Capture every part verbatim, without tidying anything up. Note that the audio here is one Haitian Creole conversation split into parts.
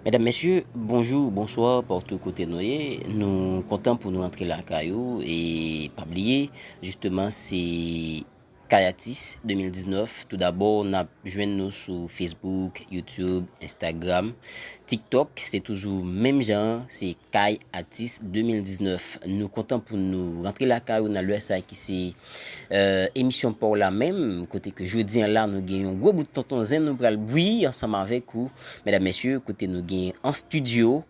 Medam, mesye, bonjou, bonswa, patou kote nou ye. Nou kontan pou nou rantre lakay ou e pa bliye, jisteman, se Kay Atis de mil diznèf. Toudabò, n ap jwenn nou sou Facebook, YouTube, Instagram, TikTok. Se toujou menm jan, se Kay Atis de mil diznèf. Nou kontan pou nou rantre lakay ou nan lè sa ki se, eh, emisyon pa w la menm, kote ke jodi a la, nou gen yon gwo bout tonton zen nou pral bwi ansanm avèk ou, medam, mesye, kote nou gen an estidyo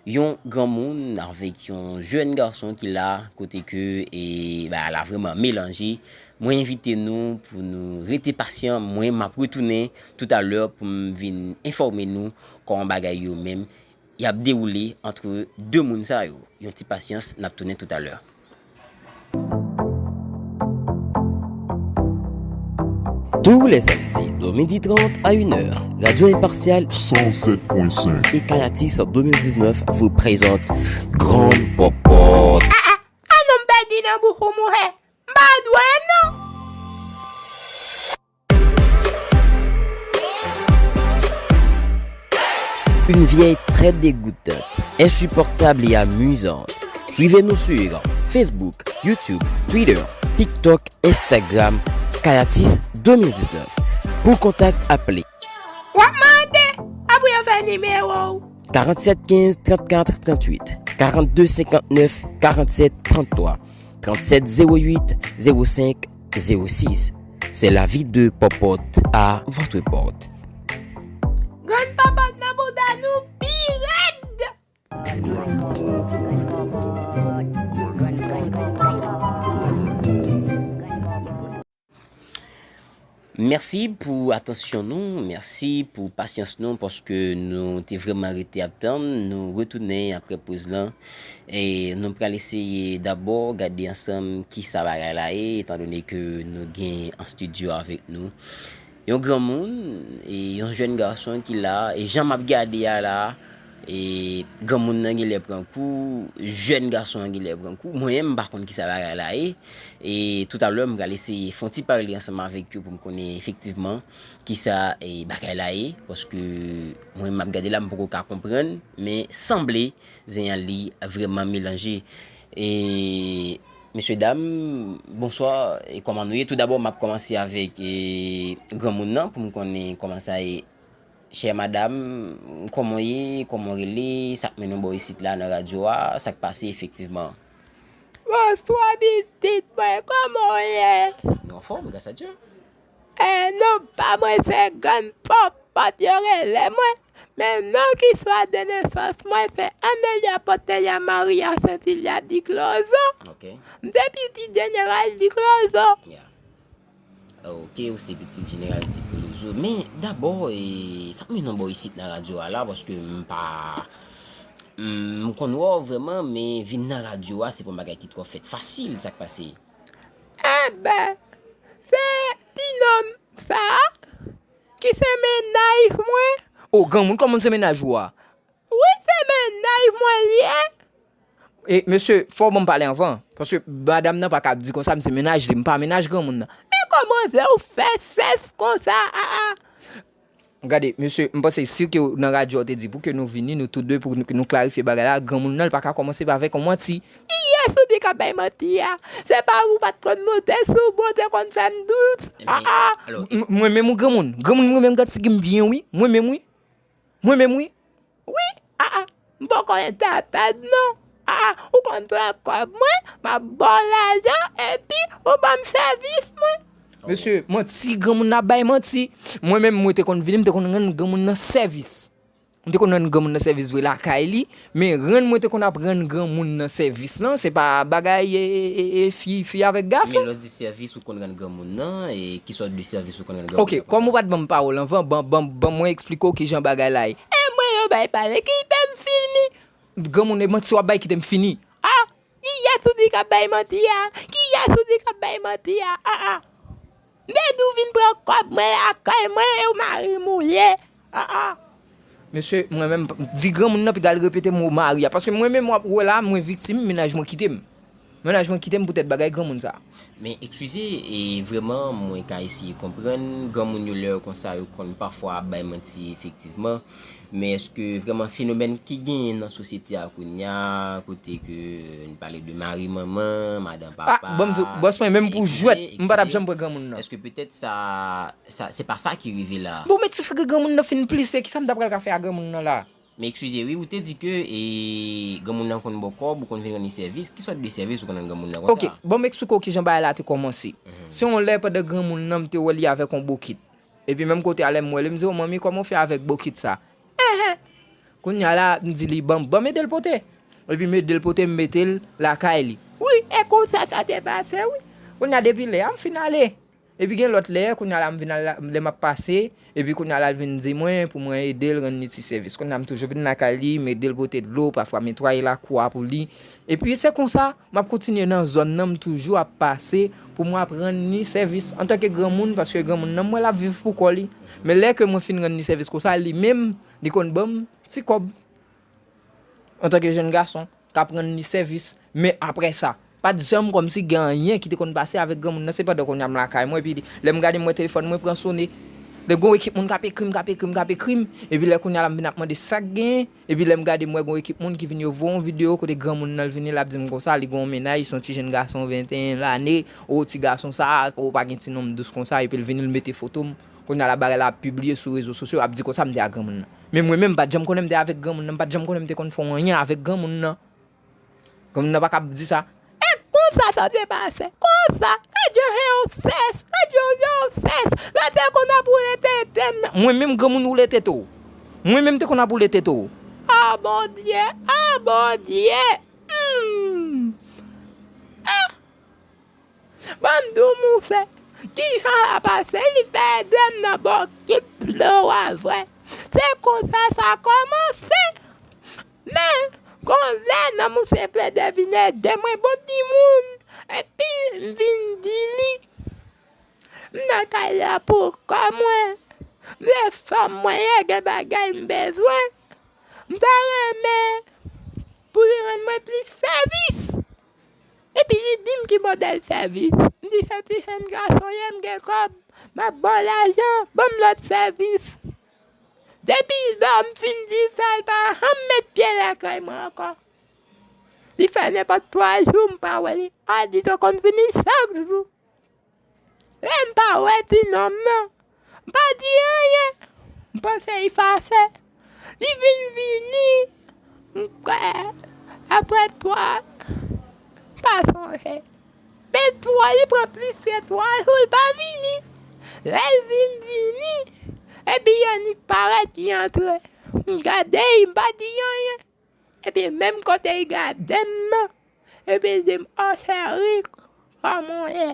yon granmoun avèk yon jèn gason ki la, kote ke, e, bagay la vrèman melanje. Mwen envite nou pou nou rete pasyan, mwen m ap retounen toutalè pou m vin enfòme nou kòman bagay yo menm y ap dewoule ant de moun sa yo. Yon ti pasyans, n ap tounen toutalè. Tous les samedis de midi trente à une heure, Radio Impartial cent sept point cinq et Kay Atis deux mille dix-neuf vous présente Grann Pòpòt. Ah, ah, ah, non, m pèdi nan bouch ou, monchè. M pa dwe, non. Une vieille très dégoûtante, insupportable et amusante. Suivez-nous sur Facebook, YouTube, Twitter, TikTok, Instagram, Kay Atis deux mille dix-neuf. Pour contact, appelez. W ap mande, apre yo fè nimewo w. Quarante-sept quinze trente-quatre trente-huit, quarante-deux cinquante-neuf quarante-sept trente-trois, trente-sept zéro huit zéro cinq zéro six. C'est la vie de Popote à votre porte. Grann Popote nan bouda nou pi rèd. Mèsi pou atansyon nou, mèsi pou pasyans nou, paske nou te vrèman rete ap tann. Nou retounen apre poz lan. E nou pral eseye dabò gade ansanm kisa bagay la ye, etandone ke nou gen an estidyo avèk nou yon granmoun, e yon jèn gason ki la, e jan m ap gade a la, e granmoun nan genlè pran kou, jèn gason an genlè pran kou. Mwen menm, m pa konn kisa bagay la ye. E toutalè, m pral eseye fè yon ti pale ansanm avèk yo pou m konnen efektivman kisa, e, bagay la ye. Paske mwen, m ap gade la, m poko ka konprann, men sanble zen an li vrèman melanje. E, mesye dam, bonswa, e kòman nou ye? Toudabò, m ap kòmanse avèk, e, granmoun nan pou m konnen kòman sa ye. Chè madam, kòman w ye? Kòman w rele? Sa k mennen w bò isit la nan radyo a? Sa k pase efektivman? Bonswa, pitit mwen, kòman w ye? Nou anfòm, gras a Dye. E, non pa mwen se Grann Pòpòt yo rele mwen, men non ki swa de nesans mwen se Amelia Portelia Maria Saintilia Di Closeau. Ok. M se pitit Jeneral Di Closeau. Yeah. Ok, ou se pitit Jeneral Di Closeau. Men dabò, e, sa k mennen w bò isit nan radyo a la, paske m pa, m konn wè w vrèman, men vin nan radyo a, se pa yon bagay ki twò fèt fasil, sa k pase? Enben, se ti nonm sa a ki se mennaj mwen. O, granmoun, kòman se mennaj ou a? Wi, se mennaj mwen li ye. E, mesye, fò w ban m pale anvan. Paske madam nan pa ka ap di konsa, m se mennaj li, m pa mennaj granmoun nan. Men kòman w fè sès konsa, a, a? Gade, mesye, m panse si ke w nan radyo a w te di pou ke nou vini, nou tou de, pou nou, nou klarifye bagay la, granmoun nan, li pa ka kòmanse avèk yon manti. Kiyès ou di k ap bay manti a? Se pa ou pa t konn monte sou mwen, ou te konn fè m dous. A, a. M-, mwen menm ou granmoun? Granmoun, mwen menm gad figi m byen, wi. Mwen menm, wi. Mwen menm, wi. Wi, a, a, m poko entètèd non. A, a, ou konn pran kòb mwen, m ap ba w lajan, epi ou ban m sèvis mwen. Mesye, manti granmoun nan ap bay manti. Mwen menm, mwen te konn vini, m te konn rann granmoun nan sèvis. M te konn rann granmoun nan sèvis vre lakay li, men rann mwen te konn ap rann granmoun nan sèvis lan, se pa bagay, e, e, e, e, fi, fi avèk gason. Men lè w di sèvis ou konn rann granmoun nan, e ki sòt de sèvis ou konn rann granmoun nan konsa? Ok, kòm ou pa t ban m pawòl anvan, ban, ban, ban mwen eksplike w kijan bagay la ye. E mwen yo bay pale, kite m fini. Granmoun, e manti w ap bay, kite m fini. A, kiyès ou di k ap bay manti a? Kiyès ou di k ap bay manti a? A, a. M te di w vin pran kòb mwen lakay mwen, e w mari m ou ye. A, a. Mesye, mwen menm, di granmoun nan piga l repete mo mari a. Paske mwen menm w ap wè la, mwen viktim, mennaj mwen kite m. Mennaj mwen kite m poutèt bagay granmoun sa. Men eskize, e vrèman, mwen ka eseye konprann. Granmoun yo, lè yo konsa, yo konn pafwa ap bay manti, efektivman. Men èske vrèman fenomèn ki genyen nan sosyete a kounye a, kote ke n pale de mari manman, madan papa, Ah, bon, m di w, bòs mwen, menm pou jwèt, m pa t ap janm pran granmoun nan. Èske petèt sa, sa se pa sa ki rive la? Bon, men ti frè granmoun nan fin plise, kisa m ta pral ka fè a granmoun nan la? Men eskize wi, ou te di ke e, granmoun nan konn ba w kòb, ou konn vin rann li sèvis. Ki sòt de sèvis ou konn rann granmoun nan konsa? Ok, bon, m eksplike w kijan bagay la te kòmanse. Se yon lè pandan granmoun nan, m te wè li avèk yon bokit. Epi menm kote a, lè m wè li, m di, "O manmi, kòman w fè avèk bokit sa?" Enhen. Kounye a la, m di li, "Ban m, ban m ede l pote." Epi m ede l pote, m mete l lakay li. Wi, e konsa sa te pase, wi. Kounye a, depi lè a, m fin ale. Epi gen lòt lè, kounye a la, m vin al la, lè m ap pase, epi kounye a la, l vin di mwen pou mwen ede l rann li ti sèvis. Kounye a, m toujou vin lakay li, m ede l pote dlo, pafwa m netwaye lakou a pou li. Epi se konsa, m ap kontinye nan zòn nan, m toujou ap pase pou mwen ap rann li sèvis antanke granmoun, paske granmoun nan, m wè l ap viv pou kò li. Men lè ke mwen fin rann li sèvis konsa, li menm, li konn ban m ti kòb. Antanke jèn gason k ap rann li sèvis. Men apre sa, pa t janm kòmsi gen anyen ki te konn pase avèk granmoun nan. Se pandan kounye a m lakay mwen, epi lè m gade, m wè telefòn mwen pran sone. Lè gon ekip moun k ap ekri m, k ap ekri m, k ap ekri m. Epi lè kounye a la, m vin ap mande sa k genyen. Epi lè m gade, m wè gon ekip moun ki vin, yo voye yon videyo kote granmoun nan, l vini, l ap di m konsa, li gen yon mennaj, se yon ti jèn gason venteyen lane, o ti gason sa, o pa gen ti nonm dous konsa, epi l vini, l mete foto m. Kounye a la, bagay la ap pibliye sou rezo sosyo, ap di konsa m te ak granmoun nan. Men mwen menm, m pa t janm konnen m te avèk granmoun nan, m pa t janm konnen m te konn fè yon anyen avèk granmoun nan. Granmoun nan pa ka ap di sa. E konsa sa te pase, konsa, gadje yon sès, gadje yon sès, lè te konn ap woule tete m nan. Mwen menm, granmoun woule tete w? Mwen menm te konn ap woule tete w? Ah, Bondye, ah, Bondye. Hmm. Ah. Ban m di w, monchè, kijan sa pase, li fè ede m nan bokit dlo a vre. Se konsa sa kòmanse. Men, gon lè nan monchè plede vin ede mwen, bon timoun. Epi, m vin di li, m nan kay la pou kò mwen. M se fanm mwen ye, gen bagay m bezwen. M ta renmen pou li rann mwen plis sèvis. Epi li di m ki modèl sèvis. M di se ti jèn gason ye, m gen kòb, m ap ba w lajan, ban m lòt sèvis. Depi lè m fin di sa, l pa janm met pye lakay mwen ankò. Li fè nenpòt twa jou m pa wè li. A di te konn vini chak jou. Lè m pa wè ti nonm nan, m pa di anyen. M panse li fache. Li vin vini, m kwè, apre twa, m pa sonje. Men twa, li pran plis ke twa jou, l pa vini. Lè l vin vini, epi annik parèt, li antre. M gade, m pa di anyen. Epi menm kote li gade m nan, epi li di m, "O cheri, kòman w ye?"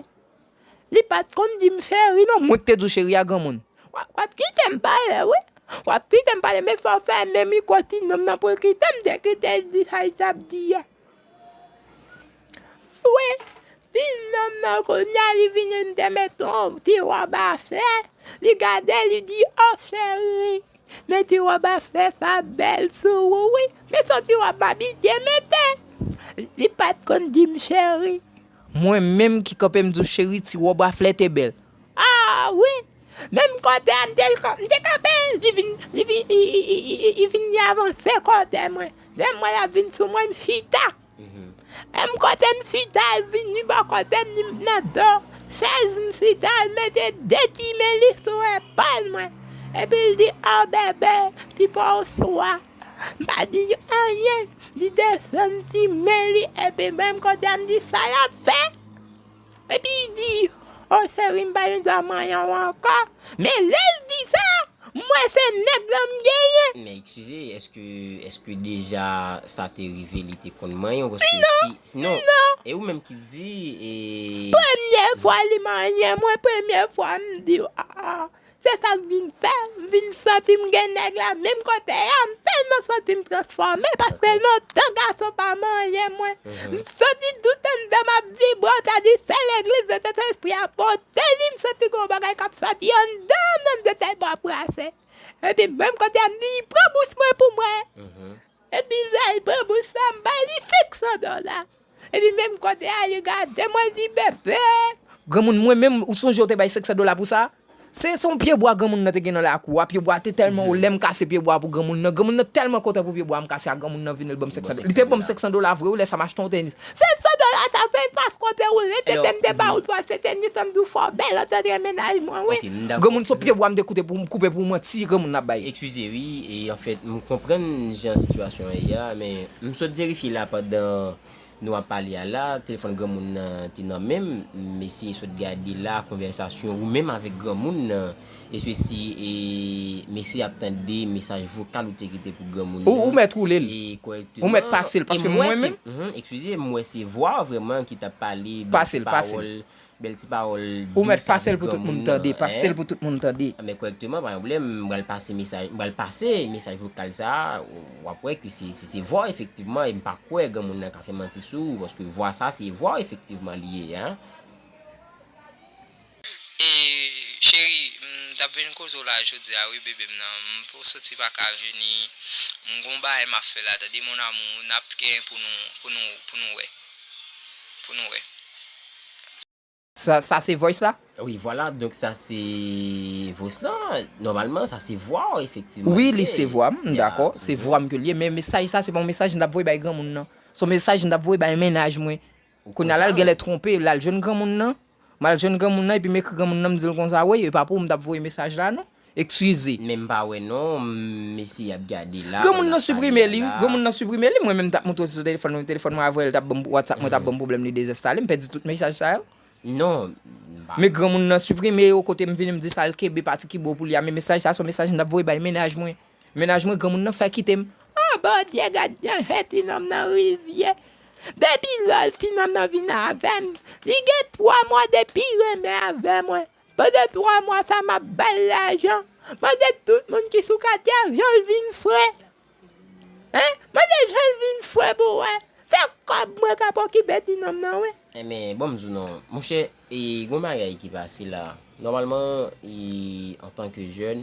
Li pa t konn di m cheri non, mwen k te di w cheri a granmoun. W ap, w ap kite m pale, wi. W ap kite m pale, men fò w fèmen mikwo ti nonm nan pou l kite m, te kite l di sa l t ap di a. Wi, ti nonm nan kounye a li vini, m te mete yon ti wòb a flè. Li gade, li di, "O cheri, men ti wòb a flè sa bèl sou ou, wi. Men se yon ti wòb m abitye mete." Li pa t konn di m cheri. Mwen menm ki kanpe m di w cheri, ti wòb a flè te bèl. Ah wi. Menm kote a m te, m te kanpe, li vin, li vin, li, li, li, li, li vin, li avanse kote mwen. Lè m wè l ap vin sou mwen, m chita. Menm kote m chita, l vin, li bò kote m, li nan do chèz m chita, l mete de ti men li sou epòl mwen. Epi l di, "O bebe, ti pa w swa." M pa di anyen. Li desann ti men li, epi menm kote a m di sa l ap fè. Epi li di, "O cheri, m pa gen dwa manyen w ankò." Men lè l di sa, m wè se nèg lan m genyen. Men eskize, èske, èske deja sa te rive, li te konn manyen w? Paske si, si, non. E ou menm ki di, e... Premye fwa li manyen mwen, premye fwa m di, "Ah, ah." Se sa k vin fè m vin santi m gen nèg la menm kote a. M tèlman santi m transfòme, paske lontan gason pa manyen mwen. M santi tout anndan m ap vibre, sa di se legliz de Sentespri a pote li. M santi gon bagay k ap soti anndan m, m te tèlman brase. Epi menm kote a, m di, "Pran bous mwen pou mwen." Epi lè l pran bous la, m bay li senk san dola. Epi menm kote a, li gade mwen, li bebe. Granmoun, mwen menm, ou sonje w te bay senk san dola pou sa? Se, se yon pye bwa granmoun nan te gen nan lakou a. Pye bwa te tèlman wo, lè m kase pye bwa pou granmoun nan. Granmoun nan tèlman kontan pou pye bwa m kase a, granmoun nan vin, l ban m senk san dola. Li te ban m senk san dola vre, wi, lè sa m achte yon tenis. Senk san dola sa, se pa kote ou rete, se m te ba ou twa, se tenis an m di w fò bèl, an te rete mennaj mwen, wi. Granmoun, se pye bwa m te koute pou, koupe pou manti, granmoun nan ap bay. Eskize, wi, e anfèt, m konprann jan sitiyasyon an ye a, men m sot verifye la pandan nou ap pale a la, telefòn granmoun nan te nan men m, m eseye sot gade la, konvèsasyon ou menm avèk granmoun nan, e sesi, e mesye ap tande mesaj vokal ou te kite pou granmoun nan. Ou, ou mèt woule l. E kòrèkteman. Ou mèt pase l, paske mwen menm. Mhm, eskize, m wè se vwa w vrèman ki t ap pale, bèl ti pawòl, bèl ti pawòl dous avèk granmoun nan, hein. Ou mèt pase l pou tout moun tande, pase l pou tout moun tande. Men kòrèkteman, pa gen pwoblèm, m pral pase mesaj, m pral pase mesaj vokal sa a, w ap wè ke se, se, se vwa w efektivman, e m pa kwè granmoun nan ka fè manti sou ou, paske vwa sa, se vwa w efektivman li ye, hein. E, cheri, m t ap vin koze w la jodi a, wi, bebe m nan. M pou soti pa ka vini. M gon bagay m ap fè la, tande, mon amour, n ap gen pou nou, pou nou, pou nou wè. Pou nou wè. Sa, sa se voice la? Wi, vwala, donk sa se voice la. Nòmalman, sa se vwa w, efektivman. Wi, li se vwa m, m dakò. Se vwa m ke l ye, men mesaj sa, se pa yon mesaj m t ap voye bay granmoun nan. Se yon mesaj m t ap voye bay mennaj mwen. Kounye a la, l genlè twonpe, l al jwenn granmoun nan. M al jwenn granmoun nan, epi m ekri granmoun nan, m di l konsa, "Wey, e pa pou ou m t ap voye mesaj la, non. Eskize." Men m pa wè non, m eseye ap gade la. Granmoun nan siprime li, granmoun nan siprime li, mwen menm m t ap monte sou telefòn mwen, telefòn mwen avè l t ap ban m, WhatsApp mwen t ap ban m pwoblèm, li dezenstale, m pèdi tout mesaj sa yo. Non, m pa. Men granmoun nan siprime yo, kote m vini, m di sa l kenbe pati ki bon pou li a, men mesaj sa, se yon mesaj m t ap voye bay mennaj mwen. Mennaj mwen, granmoun nan fè kite m. Ah, Bondye, gad jan ti nonm nan rizye. Depi lè ti nonm nan vin avè m, li gen twa mwa depi renmen avè mwen. Pandan twa mwa sa, m ap ba l lajan. Mande tout moun ki sou katye a, jan l vin fre. Hein? Mande jan l vin fre pou w wè. Se kòb mwen k ap okipe ti nonm nan, wi. Enben, bon, m di w non. Monchè, e, gon bagay ki pase la. Nòmalman, e, antanke jèn,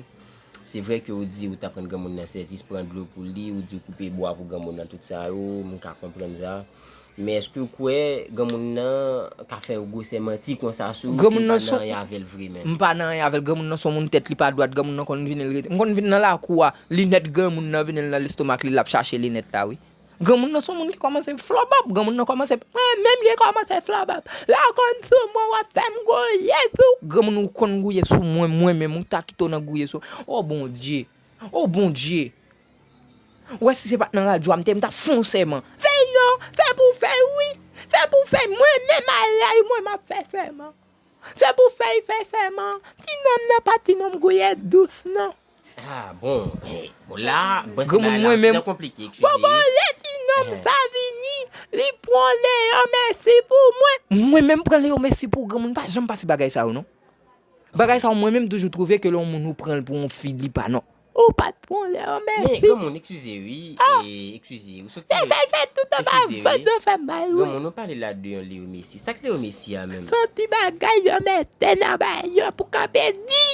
se vre ke ou di ou t ap rann granmoun nan sèvis, pran dlo pou li, ou di ou koupe bwa pou granmoun nan, tout sa yo, m ka konprann sa. Men èske ou kwè granmoun nan ka fè yon gwosè manti konsa sou ou si ou pa nan anyen avè l vre menm? M pa nan anyen avè l. Granmoun nan se yon moun tèt li pa dwat, granmoun nan konn vini l rete. M konn vin nan lakou a, linèt granmoun nan vini l nan lestomak li, l ap chache linèt la, wi. Granmoun nan se yon moun ki kòmanse flobòp, granmoun nan kòmanse, mwen menm ki kòmanse flobòp. Lè w konn sou mwen, w ap fè m gouye sou. Granmoun ou konn gouye sou mwen, mwen menm, ou ta kite w nan gouye sou. O Bondye! O Bondye! Ou wè si se pa t nan radyo a m te ye, m t ap fè yon sèman. Fè l non, fè pou w fè l wi. Fè pou w fè l, mwen menm a laj mwen m ap fè sèman. Se pou fèy fè sèman. Ti nonm nan pa ti nonm gouye dous non. Ah, bon, eh, bon, la, bon, se bagay la, ti jan konplike, eskize. Bon, bon, lè ti nonm sa vini, li pran Leo Messi pou mwen. Mwen menm pran Leo Messi pou ou, granmoun pa janm pase bagay sa yo, non. Bagay sa yo, mwen menm toujou twouve ke lè yon moun ou pran l pou yon fi, li pa non. Ou pa t pran Leo Messi. Men, granmoun, eskize, wi, eh, eskize, ou sot. Se sa l fè tout anba vant nan fè mal, wi. Granmoun, ou pale la de yon Leo Messi. Sa k Leo Messi a menm? Se yon ti bagay yo mete nan bagay yo pou kanpe di.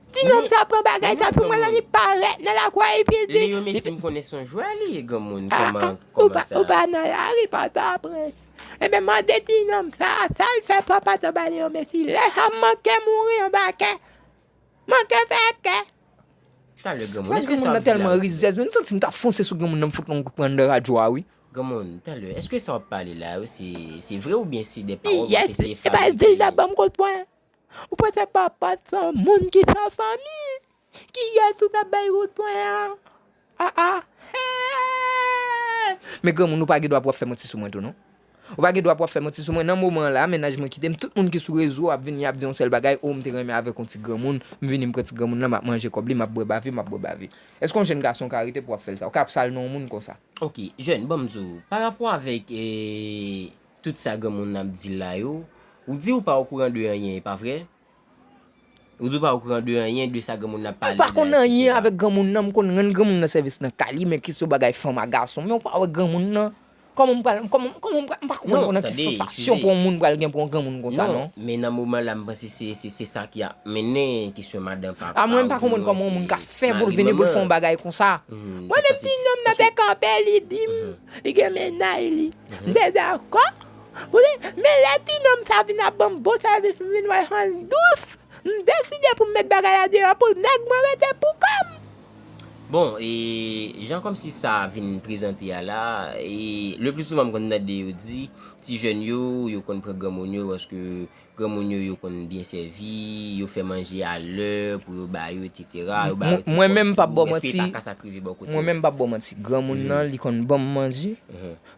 Ti nonm sa pran bagay sa sou mwen, li parèt nan lakou a, epi li di, Leo Messi, m konnen se yon jwè li ye, granmoun. Kòman, kòman sa? Ou pa nan lari, Pòtoprens. Enben, mande ti nonm sa, sa l fè papa t anba Leo Messi. Lè sa m manke mouri anba kè. Manke fè kè. Talè, granmoun, èske sa w ap di la, granmoun nan tèlman rizyèz, men m santi m ta fonse sou granmoun nan, m fout l yon kout pwen anndan radyo a, wi. Granmoun, talè, èske sa w ap pale la, wi, se, se vre oubyen se de pawòl w ap eseye fabrike? Yes, e pa di l t ap ban m kout pwen. Ou panse papa t se yon moun ki san fanmi? Kiyès ou t ap bay kout pwen an? Ah, ah. Men granmoun, ou pa gen dwa pou w ap fè manti sou mwen tou, non. Ou pa gen dwa pou w ap fè manti sou mwen. Nan moman an la, mennaj mwen kite m. Tout moun ki sou rezo ap vini, y ap di yon sèl bagay, o, m te renmen avèk yon ti granmoun, m vini, m pran ti granmoun nan, m ap manje kòb li, m ap bwè bave, m ap bwè bave. Èske yon jèn gason ka rete pou w ap fè l sa? Ou ka ap sal non yon moun konsa? Ok, jèn, ban m di w, pa rapò avèk, eh, tout sa granmoun nan ap di la yo, ou di ou pa okouran de anyen, e pa vre? Ou di w pa okouran de anyen de sa granmoun nan ap pale la, etsetera. M pa konn anyen avèk granmoun nan, m konn rann granmoun nan sèvis nan kay li, men kesyon bagay fanm a gason, men ou pa wè granmoun nan. Kòman m pral, kòman, kòman m pral, m pa konprann nan ki sansasyon pou yon moun pral gen pou yon granmoun konsa, non. Men nan moman la, m panse se, se, se sa ki ap mennen kesyon madan papa. A mwen, m pa konprann kòman yon moun ka fè pou l vini pou l fè yon bagay konsa. Mwen menm, ti nonm nan te kanpe, li di m, li gen mennaj li. M te dakò. Pou li, men lè ti nonm sa vin ap ban m bon sèvis, m vin wè l dous. M deside pou m met bagay la deyò pou nèg mwen rete pou kò m. Bon, e jan kòmsi sa vin prezante a la, e le pli souvan m konn tande yo di, ti jèn yo, yo konn pran granmoun yo paske granmoun yo, yo konn byen sèvi, yo fè manje a lè pou yo ba yo, etsetera. Yo ba yo ti kòb pou yo respire pa ka sa k rive bò kote yo. Mwen menm p ap ba w manti. Granmoun nan, li konn ban m manje,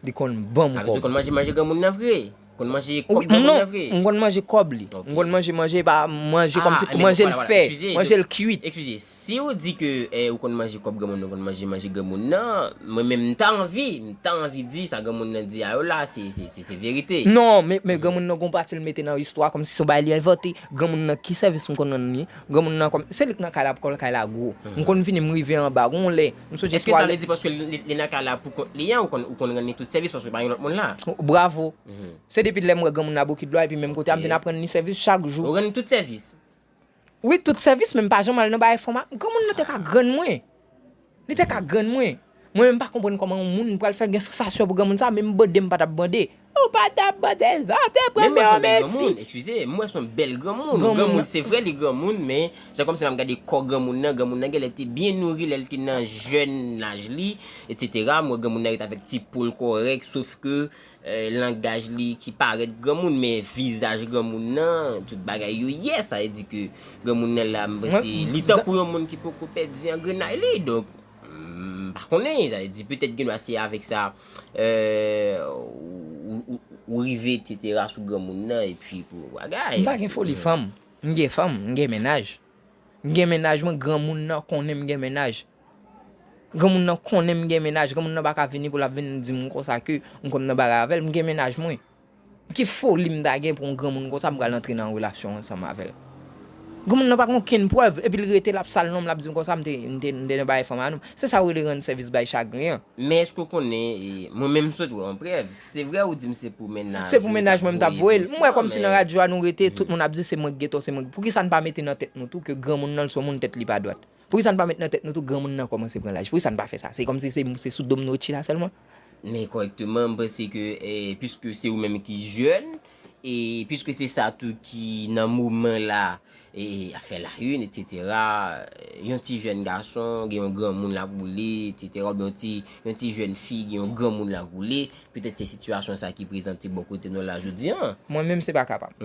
li konn ban m kòb. Sa vle di w konn manje manje granmoun nan vre? Konn manje kòb granmoun nan vre? Non, m konn manje kòb li. M konn manje manje pa manje kòmsi manje l fè, manje l kwit. Eskize, si w di ke ou konn manje kòb granmoun nan, konn manje manje granmoun nan, mwen menm m ta anvi, m ta anvi di sa granmoun nan di a yo la, se, se, se, se verite. Non, men, men granmoun nan gon pati l mete nan istwa kòmsi se yon bagay li envante. Granmoun nan ki sèvis m konn rann li? Granmoun nan kòm, se li k nan kay la pou kò l kay la gwo. M konn vini m rive anba, gon lè, m sonje. Èske sa vle di paske li, li nan kay la pou kont li an, ou konn, ou konn rann li tout sèvis paske pa gen lòt moun la? Bravo. Se depi lè m wè granmoun nan bokit dlo a epi menm kote a, m vin aprann li sèvis chak jou. Ou rann li tout sèvis? Wi, tout sèvis, men m pa janm al nan bagay fòma. Granmoun nan te ka grann mwen. Li te ka grann mwen. Mwen menm m pa konprann kòman yon moun pral fè gen sansasyon pou granmoun sa, menm bande m pa t ap bande. Ou pa t ap bande l, sa w te pran men yon mesi. Eskize, m wè se yon bèl granmoun. Yon granmoun, se vre li granmoun, men jan kòmsi m ap gade kò granmoun nan, granmoun nan genlè te byen nouri lè l te nan jèn laj li, etsetera. M wè granmoun nan ret avèk ti po l kòrèk, sof ke langaj li ki parèt granmoun, men vizaj granmoun nan, tout bagay yo yè, sa vle di ke granmoun nan la, m panse li tankou yon moun ki poko pèdi angrenay li, donk, m pa konnen, sa vle di petèt gen dwa se avèk sa, ou, ou, ou rive, etsetera, sou granmoun nan, epi pou bagay. M pa gen foli fanm, m gen fanm, m gen mennaj. M gen mennaj mwen, granmoun nan konnen m gen mennaj. Granmoun nan konnen m gen mennaj. Granmoun nan pa ka vini pou l ap vin di m konsa ke m konn nan bagay avè l. M gen mennaj mwen. Ki foli m ta gen pou yon granmoun konsa m pral antre nan yon relasyon ansanm avè l? Granmoun nan pa gen okenn prèv, epi l rete l ap sal non m, l ap di m konsa m te, m te, m te nan bagay fanm a non m. Se sa yo rele rann sèvis bay chagren an. Men èske w konnen, mwen menm m sot wè yon prèv. Se vre ou di m se pou mennaj ou. Se pou mennaj mwen m t ap voye l. M wè kòmsi nan radyo a nou rete, tout moun ap di se mwen k gen tò, se mwen. Poukisa n pa mete nan tèt nou tou ke granmoun nan l se yon moun tèt li pa dwat? Poukisa n pa met nan tèt nou tou granmoun nan kòmanse pran laj? Poukisa n pa fè sa? Se kòmsi se, se sou do m nou retire la sèlman? Men kòrèkteman, m panse ke, eh, piske se ou menm ki jèn, e piske se sa tou ki nan moman la, e ap fè la une, etsetera, yon ti jèn gason gen yon granmoun l ap woule, etsetera, oubyen yon ti, yon ti jèn fi gen yon granmoun l ap woule, petèt se sitiyasyon sa ki prezante bò kote nou la jodi an. Mwen menm se pa kapab.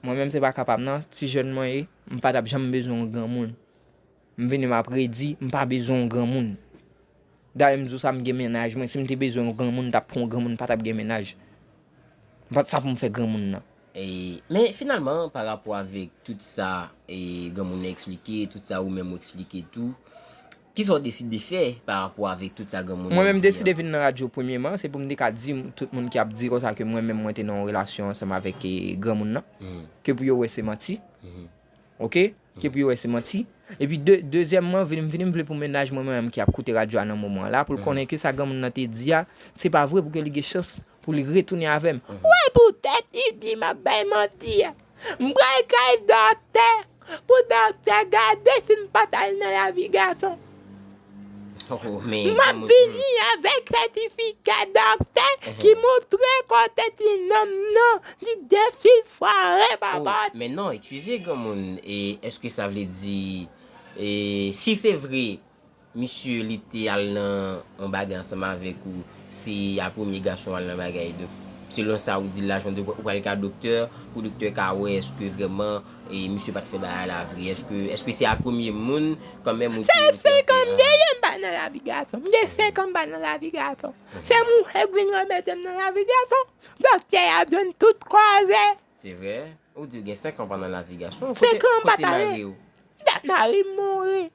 Mwen menm se pa kapab nan, ti jèn mwen ye, m pa t ap janm bezwen yon granmoun. M vini m ap redi, m pa bezwen yon granmoun. Dayè m di w sa, m gen mennaj mwen, si m te bezwen yon granmoun, m t ap pran yon granmoun, m pa t ap gen mennaj. M pa t sa pou m fè granmoun nan. E, men finalman, pa rapò avèk tout sa e granmoun nan eksplike, tout sa ou menm ou eksplike tou, kisa w deside fè pa rapò avèk tout sa granmoun nan di an? Mwen menm m deside vin nan radyo premyeman, se pou m te ka di tout moun ki ap di konsa ke mwen menm mwen te nan yon relasyon ansanm avèk e, granmoun nan, ke pou yo wè se manti. Oke? Ke pou yo wè se manti. Epi de, dezyèmman, vini, vini m vle pou mennaj mwen, mwen menm ki ap koute radyo a nan moman an la, pou l konnen ke sa granmoun nan te di a, se pa vre, pou ke li gen chans pou li retounen avè m. Wè poutèt li di m ap bay manti a. M pral kay dòktè, pou dòktè gade si m pa t al nan lavi gason. M ap vini avèk sètifika dòktè ki montre kote ti nonm nan, li defil fware papa. Men non, eskize granmoun, e èske sa vle di, e si se vre, misye li te al nan yon bagay ansanm avèk ou, se a premye gason al nan bagay, donk, selon sa ou di la, jan w di, ou pral ka doktè, pou doktè ka wè èske vrèman e misye pa t fè bagay la vre. Èske, èske se a premye moun kanmenm ou te... Se senk an m genyen m pa nan lavi gason. M gen senk an m pa nan lavi gason. Se mwen k vin remete m nan lavi gason. Doktè y ap jwenn tout koze. Se vre? Ou di w gen senk an w pa nan lavi gason. Senk an m pa t ale. Dat mari m mouri.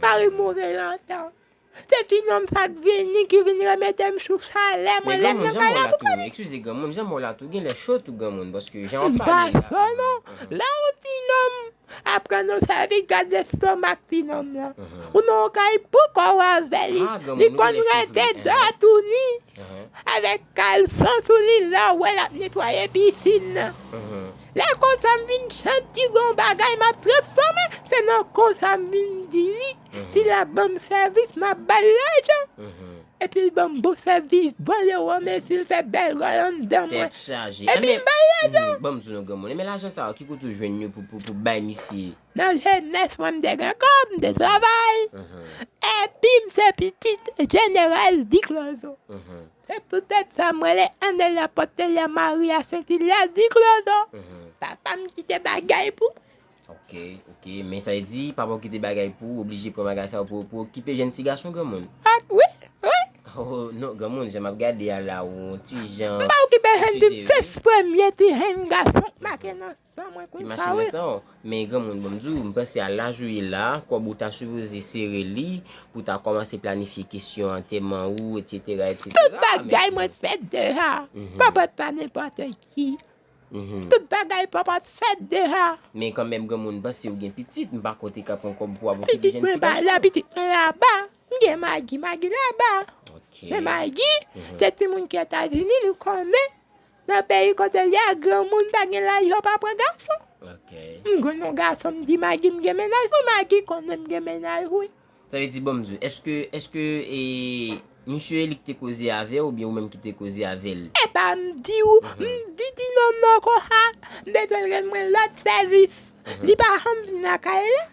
Mari m mouri lontan. Se ti nonm sa k vini, ki vin remete m sou salè mwen lè m nan kay la pou konnen. Eskize granmoun, jan m wè w la tou, genlè cho tou granmoun, paske jan w ap pale la. M pa cho non. Lè yon ti nonm Aprann ou sèvi gad lestomak ti nonm lan. Ou nan yon kay pou kò w avè li. Li konn rete dòt ou ni. Avèk kalson sou li, lè w wè l ap netwaye pisin nan. Lè konsa m vin santi gon bagay m ap transfòme, se nan konsa m vin di li, si l ap ban m sèvis, m ap ba l lajan. Epi l ban m bon sèvis, bon lewome, si l fè bèl gòl anndan mwen. Tèt chaje. Epi m ba l lajan. Bon, m di nou granmoun, men lajan sa yo, ki kote ou jwenn yo pou, pou, pou bay misye? Nan jenès mwen, m te gen kòb, m te travay. Epi m se pitit jeneral Diklozo. Se poutèt sa m rele Anèl Lapòtèl, Maria Sentilia Diklozo. Papa m kite bagay pou mwen. Ok, ok. Men sa vle di, papa w kite bagay pou ou, oblije pran bagay sa yo pou, pou okipe jèn ti gason granmoun. Ah, wi, wi. Oh, non, granmoun, jan m ap gade a la, ou ti jan. M pa okipe jèn ti, se premye ti jèn gason k make nan san mwen konsa, wi. Men granmoun, bon, m di w, m panse a laj ou ye la, kòb ou ta sipoze sere li pou ta kòmanse planifye kesyon antèman ou, etsetera, etsetera. Tout bagay mwen fèt deja. Papa pa nenpòt ki. Tout bagay papa fèt deja. Men kanmenm, granmoun, panse ou gen pitit, m pa konte k ap pran kòb pou w ap okipe jèn ti gason. Pitit mwen pa la, pitit mwen laba. M gen Magi, Magi laba. Men Magi, se timoun ki Etazini, li konnen. Nan peyi kote l ye a, granmoun pa gen laj yo pa pran gason. M konn yon gason, m di Magi m gen mennaj, wi, Magi konnen m gen mennaj, wi. Sa vle di, bon, m di w, èske, èske, e, misye li ki te koze avè w oubyen ou menm ki te koze avè l? Epa, m di w, m di ti nonm nan konsa, m bezwen l rann mwen lòt sèvis. Li pa janm vin lakay la.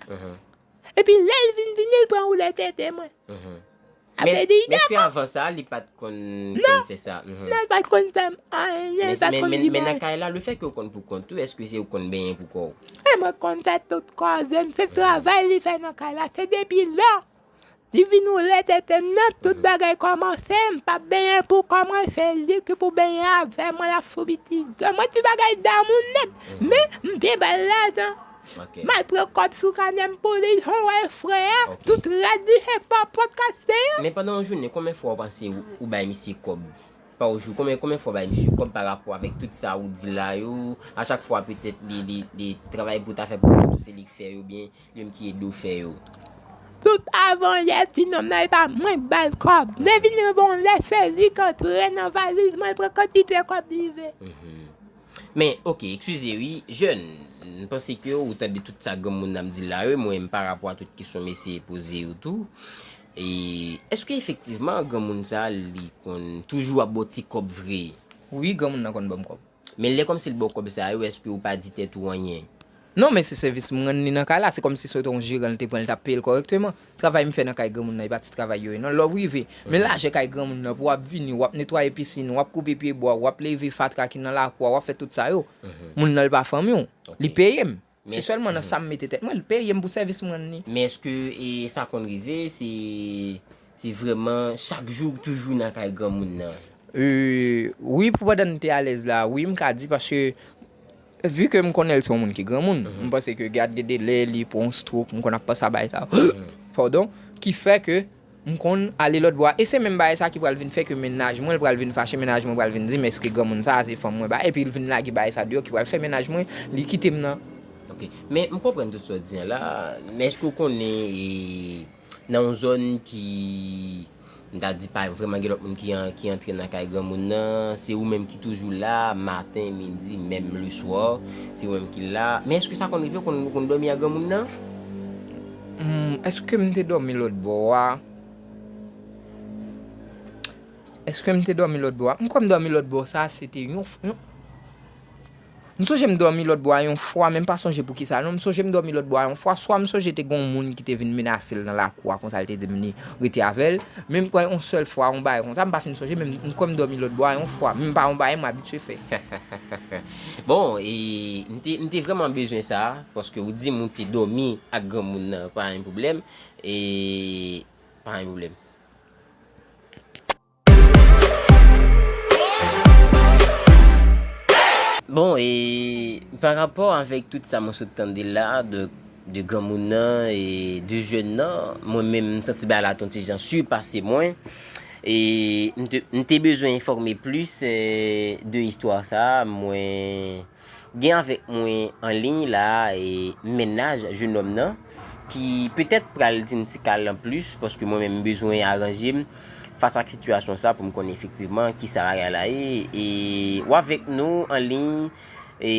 Epi lè l vin vini, l pran woulè tete mwen. Men èske avan sa, li pa t konn, konn fè sa? Non, li pa t konn fè m anyen, li pa t konn di m anyen. Men nan kay la, lefètke ou konn pou kont ou, èske se ou konn benyen pou kò w? E mwen konn fè tout koze m, se travay li fè nan kay la, se depi lè li vin woule tete m nan, tout bagay kòmanse, m p ap benyen pou kò mwen, se li ki pou benyen avè mwen, l ap foubi ti zan mwen, ti bagay damou nèt, men m byen ba l lajan. M al pran kòb sou kanè m pou li, jan w wè frè a, tout rad li se pòpòt kase yo. Men pandan yon jounen, konbyen fwa w panse ou, ou bay misye kòb? Pa yon jou, konbyen, konbyen fwa w bay misye kòb pa rapò avèk tout sa ou di la yo? A chak fwa, petèt, li, li, li travay pou ta fè pou ou, se li k fè yo, byen li menm ki ede w fè yo. Tout avan yè, ti nonm nan, e pa mwen k ba l kòb. Lè vin rive yon lè, se li k antre nan valiz mwen, l pran kantite kòb li vle. Men, oke, eskize wi, jèn, m panse ke ou tande tout sa granmoun nan ap di la yo, mwen menm pa rapò a tout kesyon mesye poze yo tou. E èske efektivman granmoun sa li konn toujou ap ba w ti kòb vre? Wi, granmoun nan konn ban m kòb. Men lè kòmsi l ba w kòb sa yo, èske ou pa di tèt ou anyen? Non, men se sèvis m rann li nan kay la, se kòmsi se te yon jeran li te pran, li t ap peye l kòrèkteman. Travay m fè nan kay granmoun nan, e pa ti travay yo ye non. Lè w rive, men lajè kay granmoun nan, pou w ap vini, w ap netwaye pisin, w ap koupe pyebwa, w ap leve fatra ki nan lakou a, w ap fè tout sa yo. Moun nan, li pa fanmi w. Li peye m. Se sèlman nan sa m mete tèt mwen, li peye m pou sèvis m rann li. Men èske, e, sa konn rive, se, se vrèman chak jou ou toujou nan kay granmoun nan? E, wi, pou pandan n te alèz la, wi, m ka di, paske vi ke m konnen l se yon moun ki granmoun, m panse ke gad gen de lè li pran yon stroke, m konn ap panse a bagay sa yo. Padon, ki fè ke m konn ale lòt bò a. E se menm bagay sa ki pral vin fè ke mennaj mwen, l pral vin fache, mennaj mwen pral vin di m, èske granmoun sa a se fanm mwen ba, epi l vin lage bagay sa deyò ki pral fè mennaj mwen, li kite m nan. Ok. Men m konprann tout sa w di an la, men èske w konnen, e, nan yon zòn ki, m ta di pa vrèman gen lòt moun ki an, ki antre nan kay granmoun nan, se ou menm ki toujou la, maten, midi, menm leswa, se ou menm ki la. Men èske sa konn rive, ou konn, ou konn dòmi ak granmoun nan? Hmm, èske m te dòmi lòt bò a? Èske m te dòmi lòt bò a? M kwè m dòmi lòt bò sa, se te yon, yon, m sonje m dòmi lòt bò a yon fwa, men m pa sonje poukisa non. M sonje m dòmi lòt bò a yon fwa, swa m sonje te gen yon moun ki te vin menase l nan lakou a, konsa l te di m li rete avè l. Men m kwè yon sèl fwa, yon bagay konsa, m pa fin sonje, men m kwè m dòmi lòt bò a yon fwa. Men m pa yon bagay m abitye fè. Bon, e m te, m te vrèman bezwen sa, paske ou di m ou te dòmi ak granmoun nan, pa yon pwoblèm. E pa yon pwoblèm. Bon, e pa rapò avèk tout sa mwen sot tande la, de, de granmoun nan e de jèn nan, mwen menm, m santi bagay la t on ti jan sipase mwen. E m te, m te bezwen enfòme plis, e, de istwa sa a, mwen, Gen avèk mwen an liy la e mennaj jenòm nan ki petèt pral di n ti kal an plis paske mwen menm m bezwen aranje m fas ak sitiyasyon sa pou m konnen efektivman kisa bagay la ye. E w avèk nou an liy e